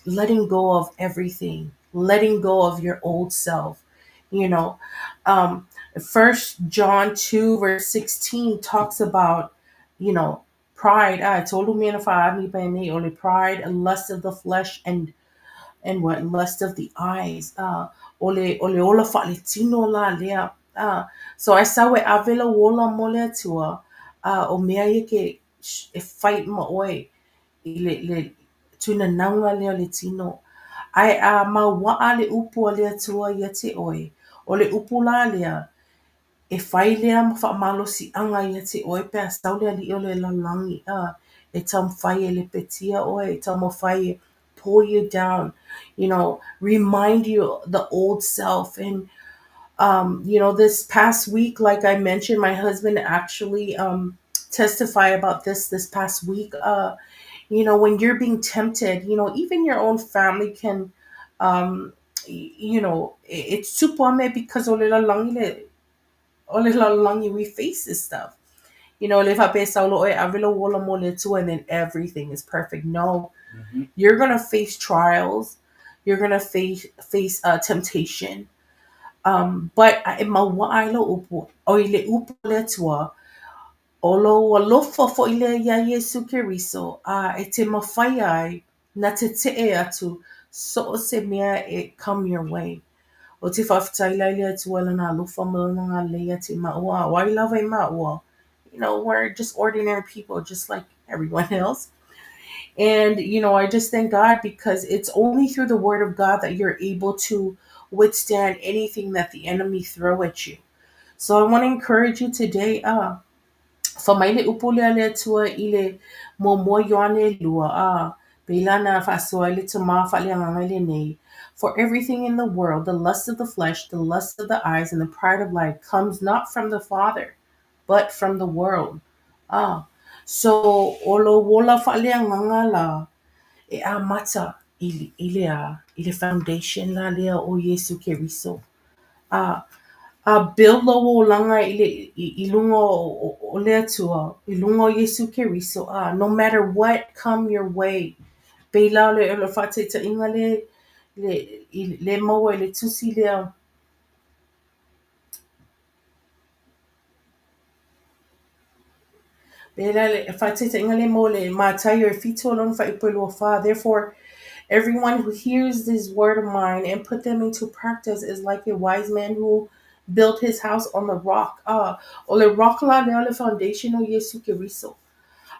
letting go of everything, letting go of your old self, you know. 1 John 2 verse 16 talks about, you know, pride. Ah, tolu mea na whaani pa nei o le pride, lust of the flesh, and what? Lust of the eyes. O le, o le ola faaletino la lea. So ai sau e ave lou ola mo le Atua, o mea ia ke e fight ma oe i le, le tunanauga lea o le tino. Ae a mauaa le upu a le Atua ia te oe, o le upu la lea, e fai lea ma faamalosiaga ia te oe pe a sau le alii o le lalolagi, e taumafai e lepetia oe, e taumafai e pull you down, you know, remind you the old self. And, you know, this past week, like I mentioned, my husband actually testify about this past week. You know, when you're being tempted, you know, even your own family can, you know, it's super ame because o le lalolagi le, o le lalolagi, we face this stuff. You know, le faapea sau loa oe ave lou ola mo le Atua and then everything is perfect. No, you're gonna face trials. You're gonna face temptation. But e mauaa ai lou upu, o i le upu o le Atua, o lou alofa foʻi lea iā Iesu Keriso, a e te mafai ai na tetee atu so o se mea e come your way. Ou te faafetai la i le Atua i lana alofa ma lona agalelei ia te maua, o ai lava i maua. You know, we're just ordinary people, just like everyone else. And, you know, I just thank God because it's only through the Word of God that you're able to withstand anything that the enemy throw at you. So I want to encourage you today, fai mai le upu lea a le Atua i le muamua Ioane 2, pei la na faasoa ai le tamā faaleagaga i lenei. For everything in the world, the lust of the flesh, the lust of the eyes, and the pride of life comes not from the Father, but from the world. So o lou ola faaleagaga la e amata i le a, i le foundation la lea o Iesu Keriso. A build lou olaga i le i luga o le Atua, i luga o Iesu Keriso, no matter what come your way. Pei la o le faataitaiga le, le, i, le maua i le tusi lea. Pei la le faataitaiga le maua le Mataio e 7 lona fuaiupu e 24. Therefore, everyone who hears this word of mine and put them into practice is like a wise man who built his house on the rock. O le rock la lea o le foundation o Iesu Keriso.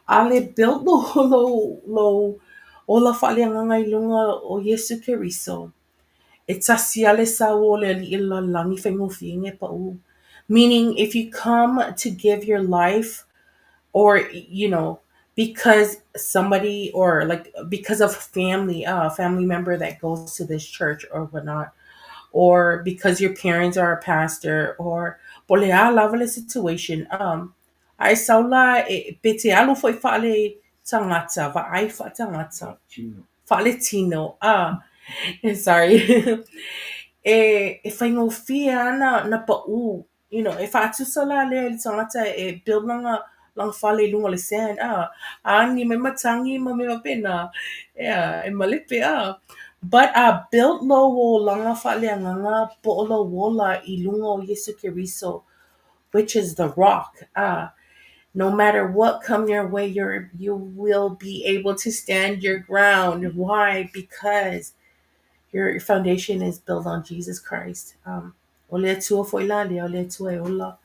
A le build lou, lou, lou ola faaleagaga i luga o Iesu Keriso. E tasi lava le sau o le alii o le lalolagi faigofie ona e pau. Meaning, if you come to give your life or, you know, because somebody or like because of family, a family member that goes to this church or whatnot, or because your parents are a pastor or po o le a lava le situation, ae sau la e, pe te alu foʻi faale tagata, vaai faatagata, faaletino, sorry, e faigofie ana na pau, you know, e faatusa la lea i le tagata e build lana fale i luga o le sand, a agi mai matagi ma mea faapena, ea, e malepe. But a build lou olaga faaleagaga po o lou ola i luga o Iesu Keriso, which is the rock, no matter what come your way, you will be able to stand your ground. Why? Because your foundation is built on Jesus Christ. O le Atua foʻi la lea, o le Atua e ola.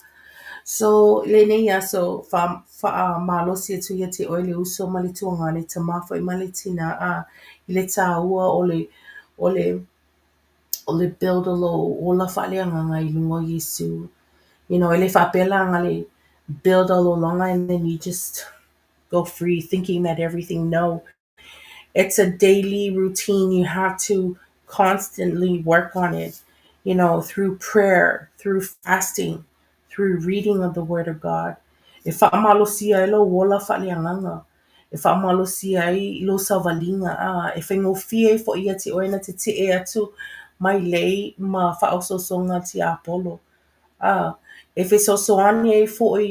So, i lenei aso, faamalosi atu ia te oe le uso ma le tuagane, tamā foi ma le tinā, a, i le tāua o le, o le, o le build o lou ola faaleagaga i luga o Iesū. You know, e le faapea la na o le build o lou olaga and then you just go free thinking that everything, no. It's a daily routine. You have to constantly work on it, you know, through prayer, through fasting, through reading of the Word of God. E faamalosia ai lou ola faaleagaga, e faamalosia ai lou savaliga, a e faigofie ai foi ia te oe ona tetee atu mai lei ma faaosoosoga a le tiapolo. A e fesoasoani ai foi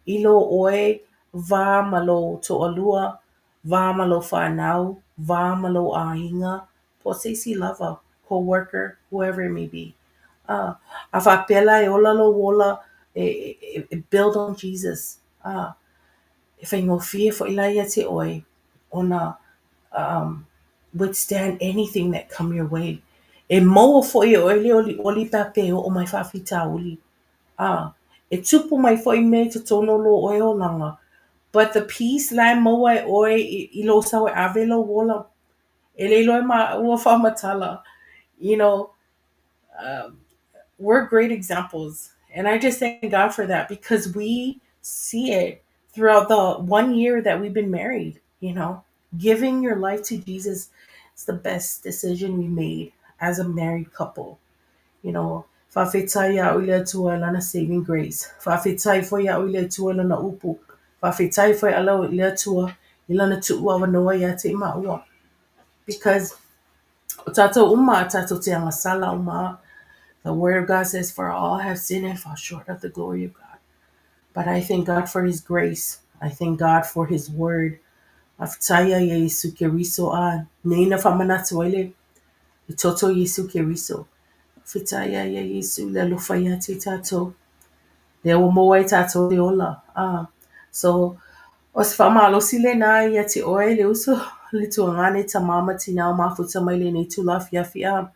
i lo oe va ma lou toalua, va ma lau fanau, va ma lou aiga, po o se isi lava, coworker, whoever it may be. A a faapea la e ola lou ola e, e, e build on Jesus. A e faigofie foi la ia te oe ona withstand anything that come your way. E maua foi e oe le olioli pe a pe oo mai faafitauli. A e tupu mai foi mea i totonu o lo oe olaga, but the peace la e maua e oe i lou sau e ave lou ola, e le iloa e maua faamatala. You know, we're great examples. And I just thank God for that because we see it throughout the 1 year that we've been married, you know. Giving your life to Jesus is the best decision we made as a married couple. You know, faafetai ia au i le Atua i lana saving grace. Faafetai foi ia au i le Atua i lana upu. Faafetai foi au i le Atua i lana tuuavanoa ia te maua. Because o tātou uma, tātou te agasala uma. The word of God says, for all have sinned and fall short of the glory of God. But I thank God for his grace. I thank God for his word. Faafetai ia Iesu Keriso a nei na faamanatu ai le toto o Iesu Keriso. Faafetai ia Iesu le alofa ia te tātou. Lea ua maua ai tātou le ola. A, so, o se faamalosi lenā ia te oe le uso le tuagane tamā ma tinā o mafuta mai lenei itula afiafi a.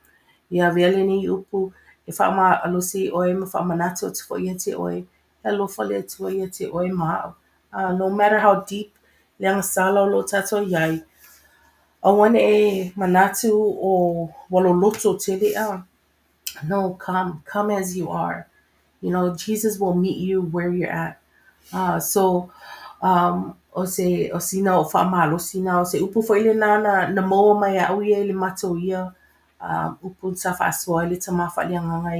Ia avea lenei upu e faamalosi oe ma faamanatu atu foi ia te oe. E alofa le Atua ia te oe ma au. No matter how deep le agasala o lo tātou iai, aua ne e manatu o ua loloto tele a. No, come, come as you are. You know, Jesus will meet you where you're at. So, o se o sina o faamalosi na o se upu foi lenā na maua mai au ia i le matou ia upu sa faasoa ai le tamā faaleagaga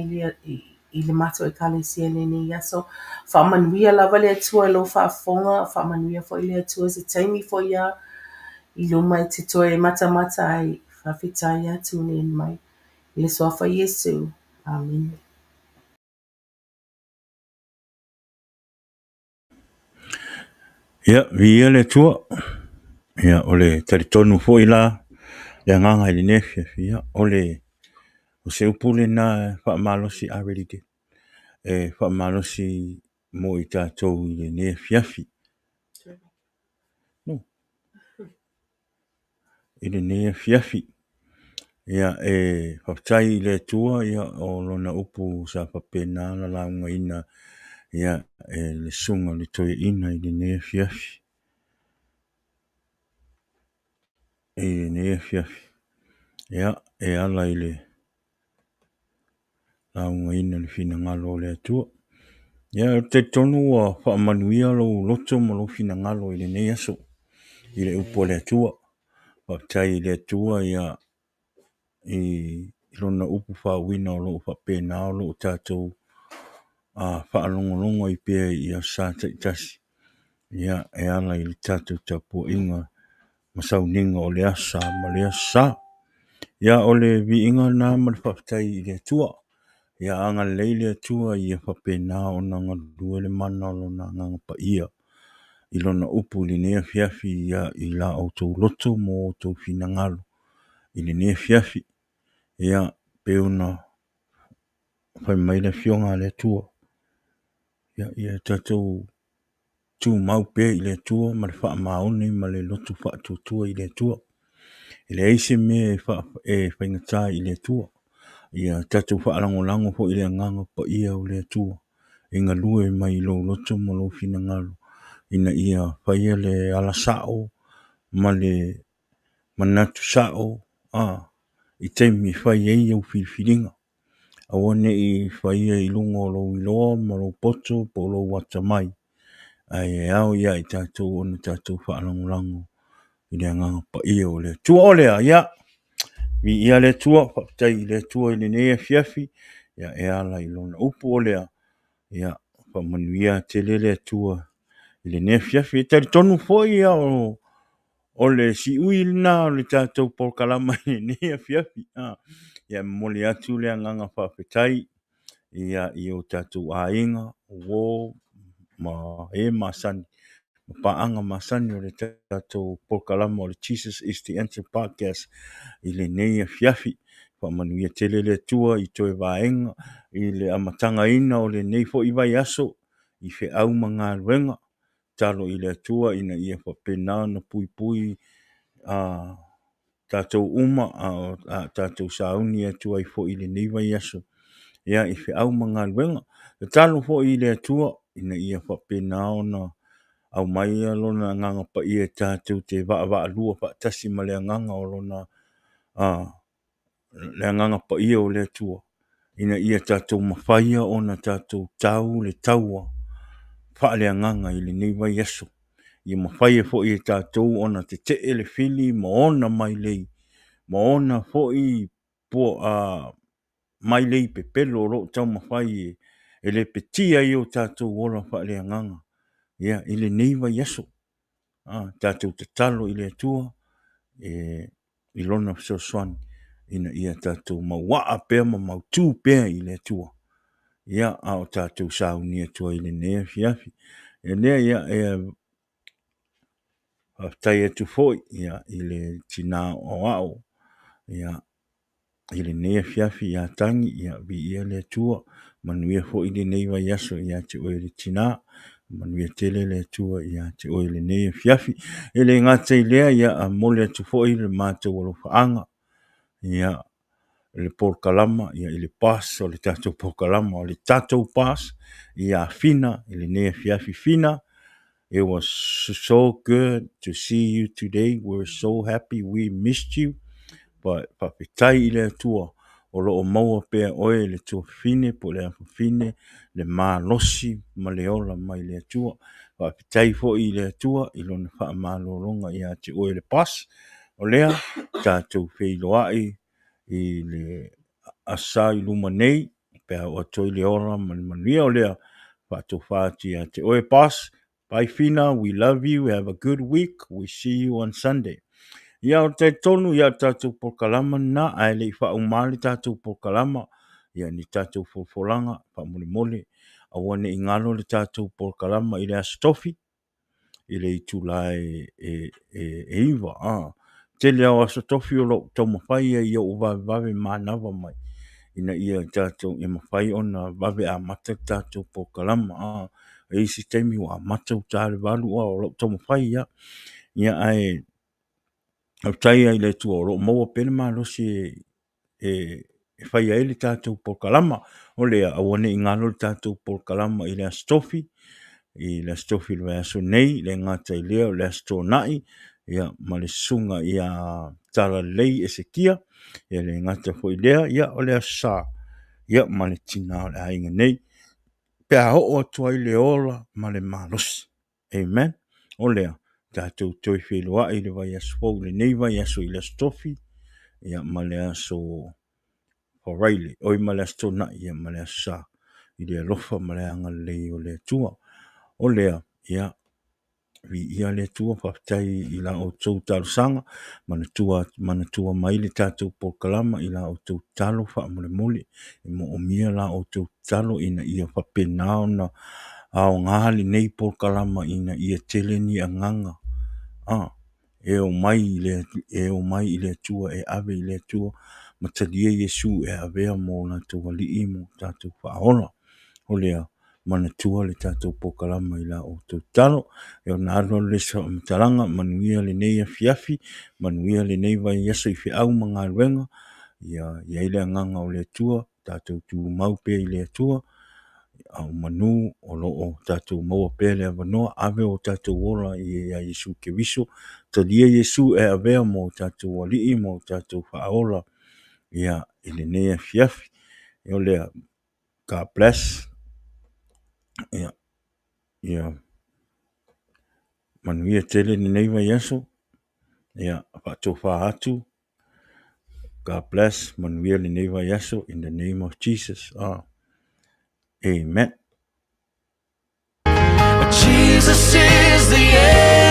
i le matou ekalesia i lenei aso. Faamanuia lava le Atua i lou faafofoga, faamanuia foi le Atua se taimi foi ia i luma e te toe matamata ai. Faafetai atu nei mai. I le suafa o Iesu. Amene. Ia, viia le Atua. Ia, o le talitonu foi la, le agaga i lenei afiafi, ia, o le, o se upu lenā e faamalosi, I already did, e faamalosi mo i tātou i lenei afiafi. No. I lenei afiafi. Ia, e faafetai i le Atua, ia, o lona upu sa faapena ona laugaina, ia, e le susuga i le toeaina i lenei afiafi. I lenei afiafi. Ia, e ala i le laugaina o le finagalo o le Atua. Ia, ou te talitonu ua faamanuia lou loto ma lou finagalo i lenei aso, i le upu a le Atua. Faafetai i le Atua, ia, i lona upu faauuina o lo o faapena o lo o tatou faalogologo ai pea i aso Sa taitasi, ia, e ala i le tatou tapuaiga ma sauniga o le aso Sa ma le aso Sa. Ia, o le viiga lena ma le faafetai i le Atua. Ia agalelei le Atua ia faapena ona galue le mana o lona agaga paia i lona upu i lenei afiafi, ia, i la outou loto ma outou finagalo i lenei afiafi. Ia, pei ona fai mai le afioga a le Atua, ia, ia tatou tumau pea i le Atua ma le faamaoni ma le loto faatuatua i le Atua. E leai se mea e faigata i le Atua. Ia tatou faalagolago foi i le agaga paia o le Atua. e galue mai i lou loto ma lou finagalo ina ia faia le ala sa'o ma le manatu sa'o i taimi e fai ai au filifiliga. Aua ne i faia i luga o lou iloa ma lou poto po o lou atamai, ae ao ia i tatou ona tatou faalagolago i le Agaga Paia o le Atua. O lea, ia, viia le Atua, faafetai i le Atua i lenei afiafi, ia, e ala i Lona upu o lea, ia, faamanuia tele le Atua i lenei afiafi. E talitonu foi ia o le siui lena o le tatou polokalama i lenei afiafi. Ia, e momoli atu le agaga faafetai ia, i o tatou aiga, uo ma e masani, ma paaga masani o le tatou polokalama o le Jesus is the Answer Podcast i lenei afiafi. Faamanuia tele le Atua i toe vaega i le amatagaina o lenei foi vaiaso i feau ma galuega. Tatalo i le Atua ina ia faapena ona puipui tatou uma a o tatou sauni atu ai foi i lenei vaiaso ia i feau ma galuega. Tatalo foi i le Atua ina ia faapena ona aumai Lona Agaga Paia tatou te vaavaalua faatasi ma le Agaga o Lona le Agaga Paia o le Atua, ina ia tatou mafaia ona tatou tau le taua faaleagaga i lenei vaiaso. Ia mafaia foi e tatou ona tetee le fili ma ona mailei, ma ona foi mailei pepelo o lo o taumafai e lepetia ai o tatou ola faaleagaga ia, i lenei vaiaso. Tatou tatalo i le Atua i Lona fesoasoani ina ia tatou mauaa pea ma mautu pea i le Atua, ia, a o tatou sauni atu ai i lenei afiafi. E lea, ia, e faafetai atu foi ia, i le tina aoao ia, i lenei afiafi ia Tagi, ia, viia le Atua, manuia foi lenei vaiaso ia te oe le tina. Manuia tele le Atua ia te oe i lenei afiafi. E le gata i lea, ia, a momoli atu foi le matou alofaaga, ia, le polokalama, ia, i le boss o le tatou polokalama, o le tatou boss, ia Fina i lenei afiafi. Fina, it was so good to see you today. We're so happy we missed you. But faafetai i le Atua o lo o maua pea oe le tuafafine po o le afafine, le malosi ma le ola mai le Atua. Faafetai foi i le Atua i lona faamalologa ia te oe le boss. O lea, tatou feiloai i le Aso Sa i luma nei, pe a oo atu ai le ola ma le manuia o lea, faatofa atu ia te oe boss. Bye Fina, we love you, have a good week, we see you on Sunday. Ia, o le talitonu, ia, o le tatou polokalama lena, ae le i faauma le tatou polokalama, ia, ni tatou folafolaga, faamolemole, aua ne i galo le tatou polokalama i le Aso Tofi, i le itula e 9. Tele lava o Aso Tofi o lou taumafai ai ia ou vavevave manava mai ina ia tatou e mafai ona vave amata le tatou polokalama. E i ai isi taimi ua amata ua ta le 8 a o lou taumafai lava. Ia ae faafetai lava i le Atua o lo o maua pea le malosi e faia ai le tatou polokalama. O lea, aua ne i galo le tatou polokalama i le Aso Tofi, i le Aso Tofi o le vaiaso nei, le gata i lea o le Aso Toonai, ia, ma le susuga ia Talalelei Esekia, ia le gata foi i lea, ia, o le Aso Sa, ia, ma le tina o le aiga nei, pe a oo atu ai le ola ma le malosi. Amen. O lea, tatou toe feiloai i le vaiaso fou, lenei vaiaso i le Aso Tofi, ia, ma le Aso Faraile, oi, ma le Aso Toonai, ia, ma le Aso Sa, i le alofa ma le agalelei o le Atua. O lea, ia, viia le Atua, faafetai i la outou talosaga, manatua, manatua mai le tatou polokalama i la outou tatalo faamolemole. E moomia la outou tatalo ina ia faapena ona aoga lenei polokalama ina ia tele ni agaga e omai i le, e omai i le Atua, e ave i le Atua ma talia Iesu e avea mo latou Alii ma tatou Faaola. O lea, manatua le tatou polokalama i la outou tatalo. E ona alu alu lea o se faamatalaga, manuia lenei afiafi, manuia lenei vaiaso i feau ma galuega, ia i ai le agaga o le Atua, tatou tumau pea i le Atua. A o manu o lo o tatou maua pea le avanoa, ave o tatou ola ia Iesu Keriso, talia Iesu e avea mo tatou Alii mo tatou Faaola ia i lenei afiafi. O lea, God bless. Ia, ia manuia tele lenei vaiaso. Ia, faatofa atu. God bless. Manuia lenei vaiaso in the name of Jesus. Ah. Amen. Jesus is the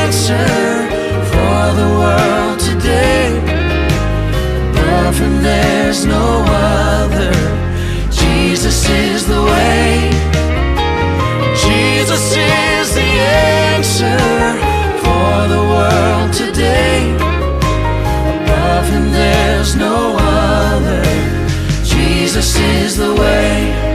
answer for the world today. Above him there's no other. Jesus is the way. Jesus is the answer for the world today. Above him there's no other. Jesus is the way.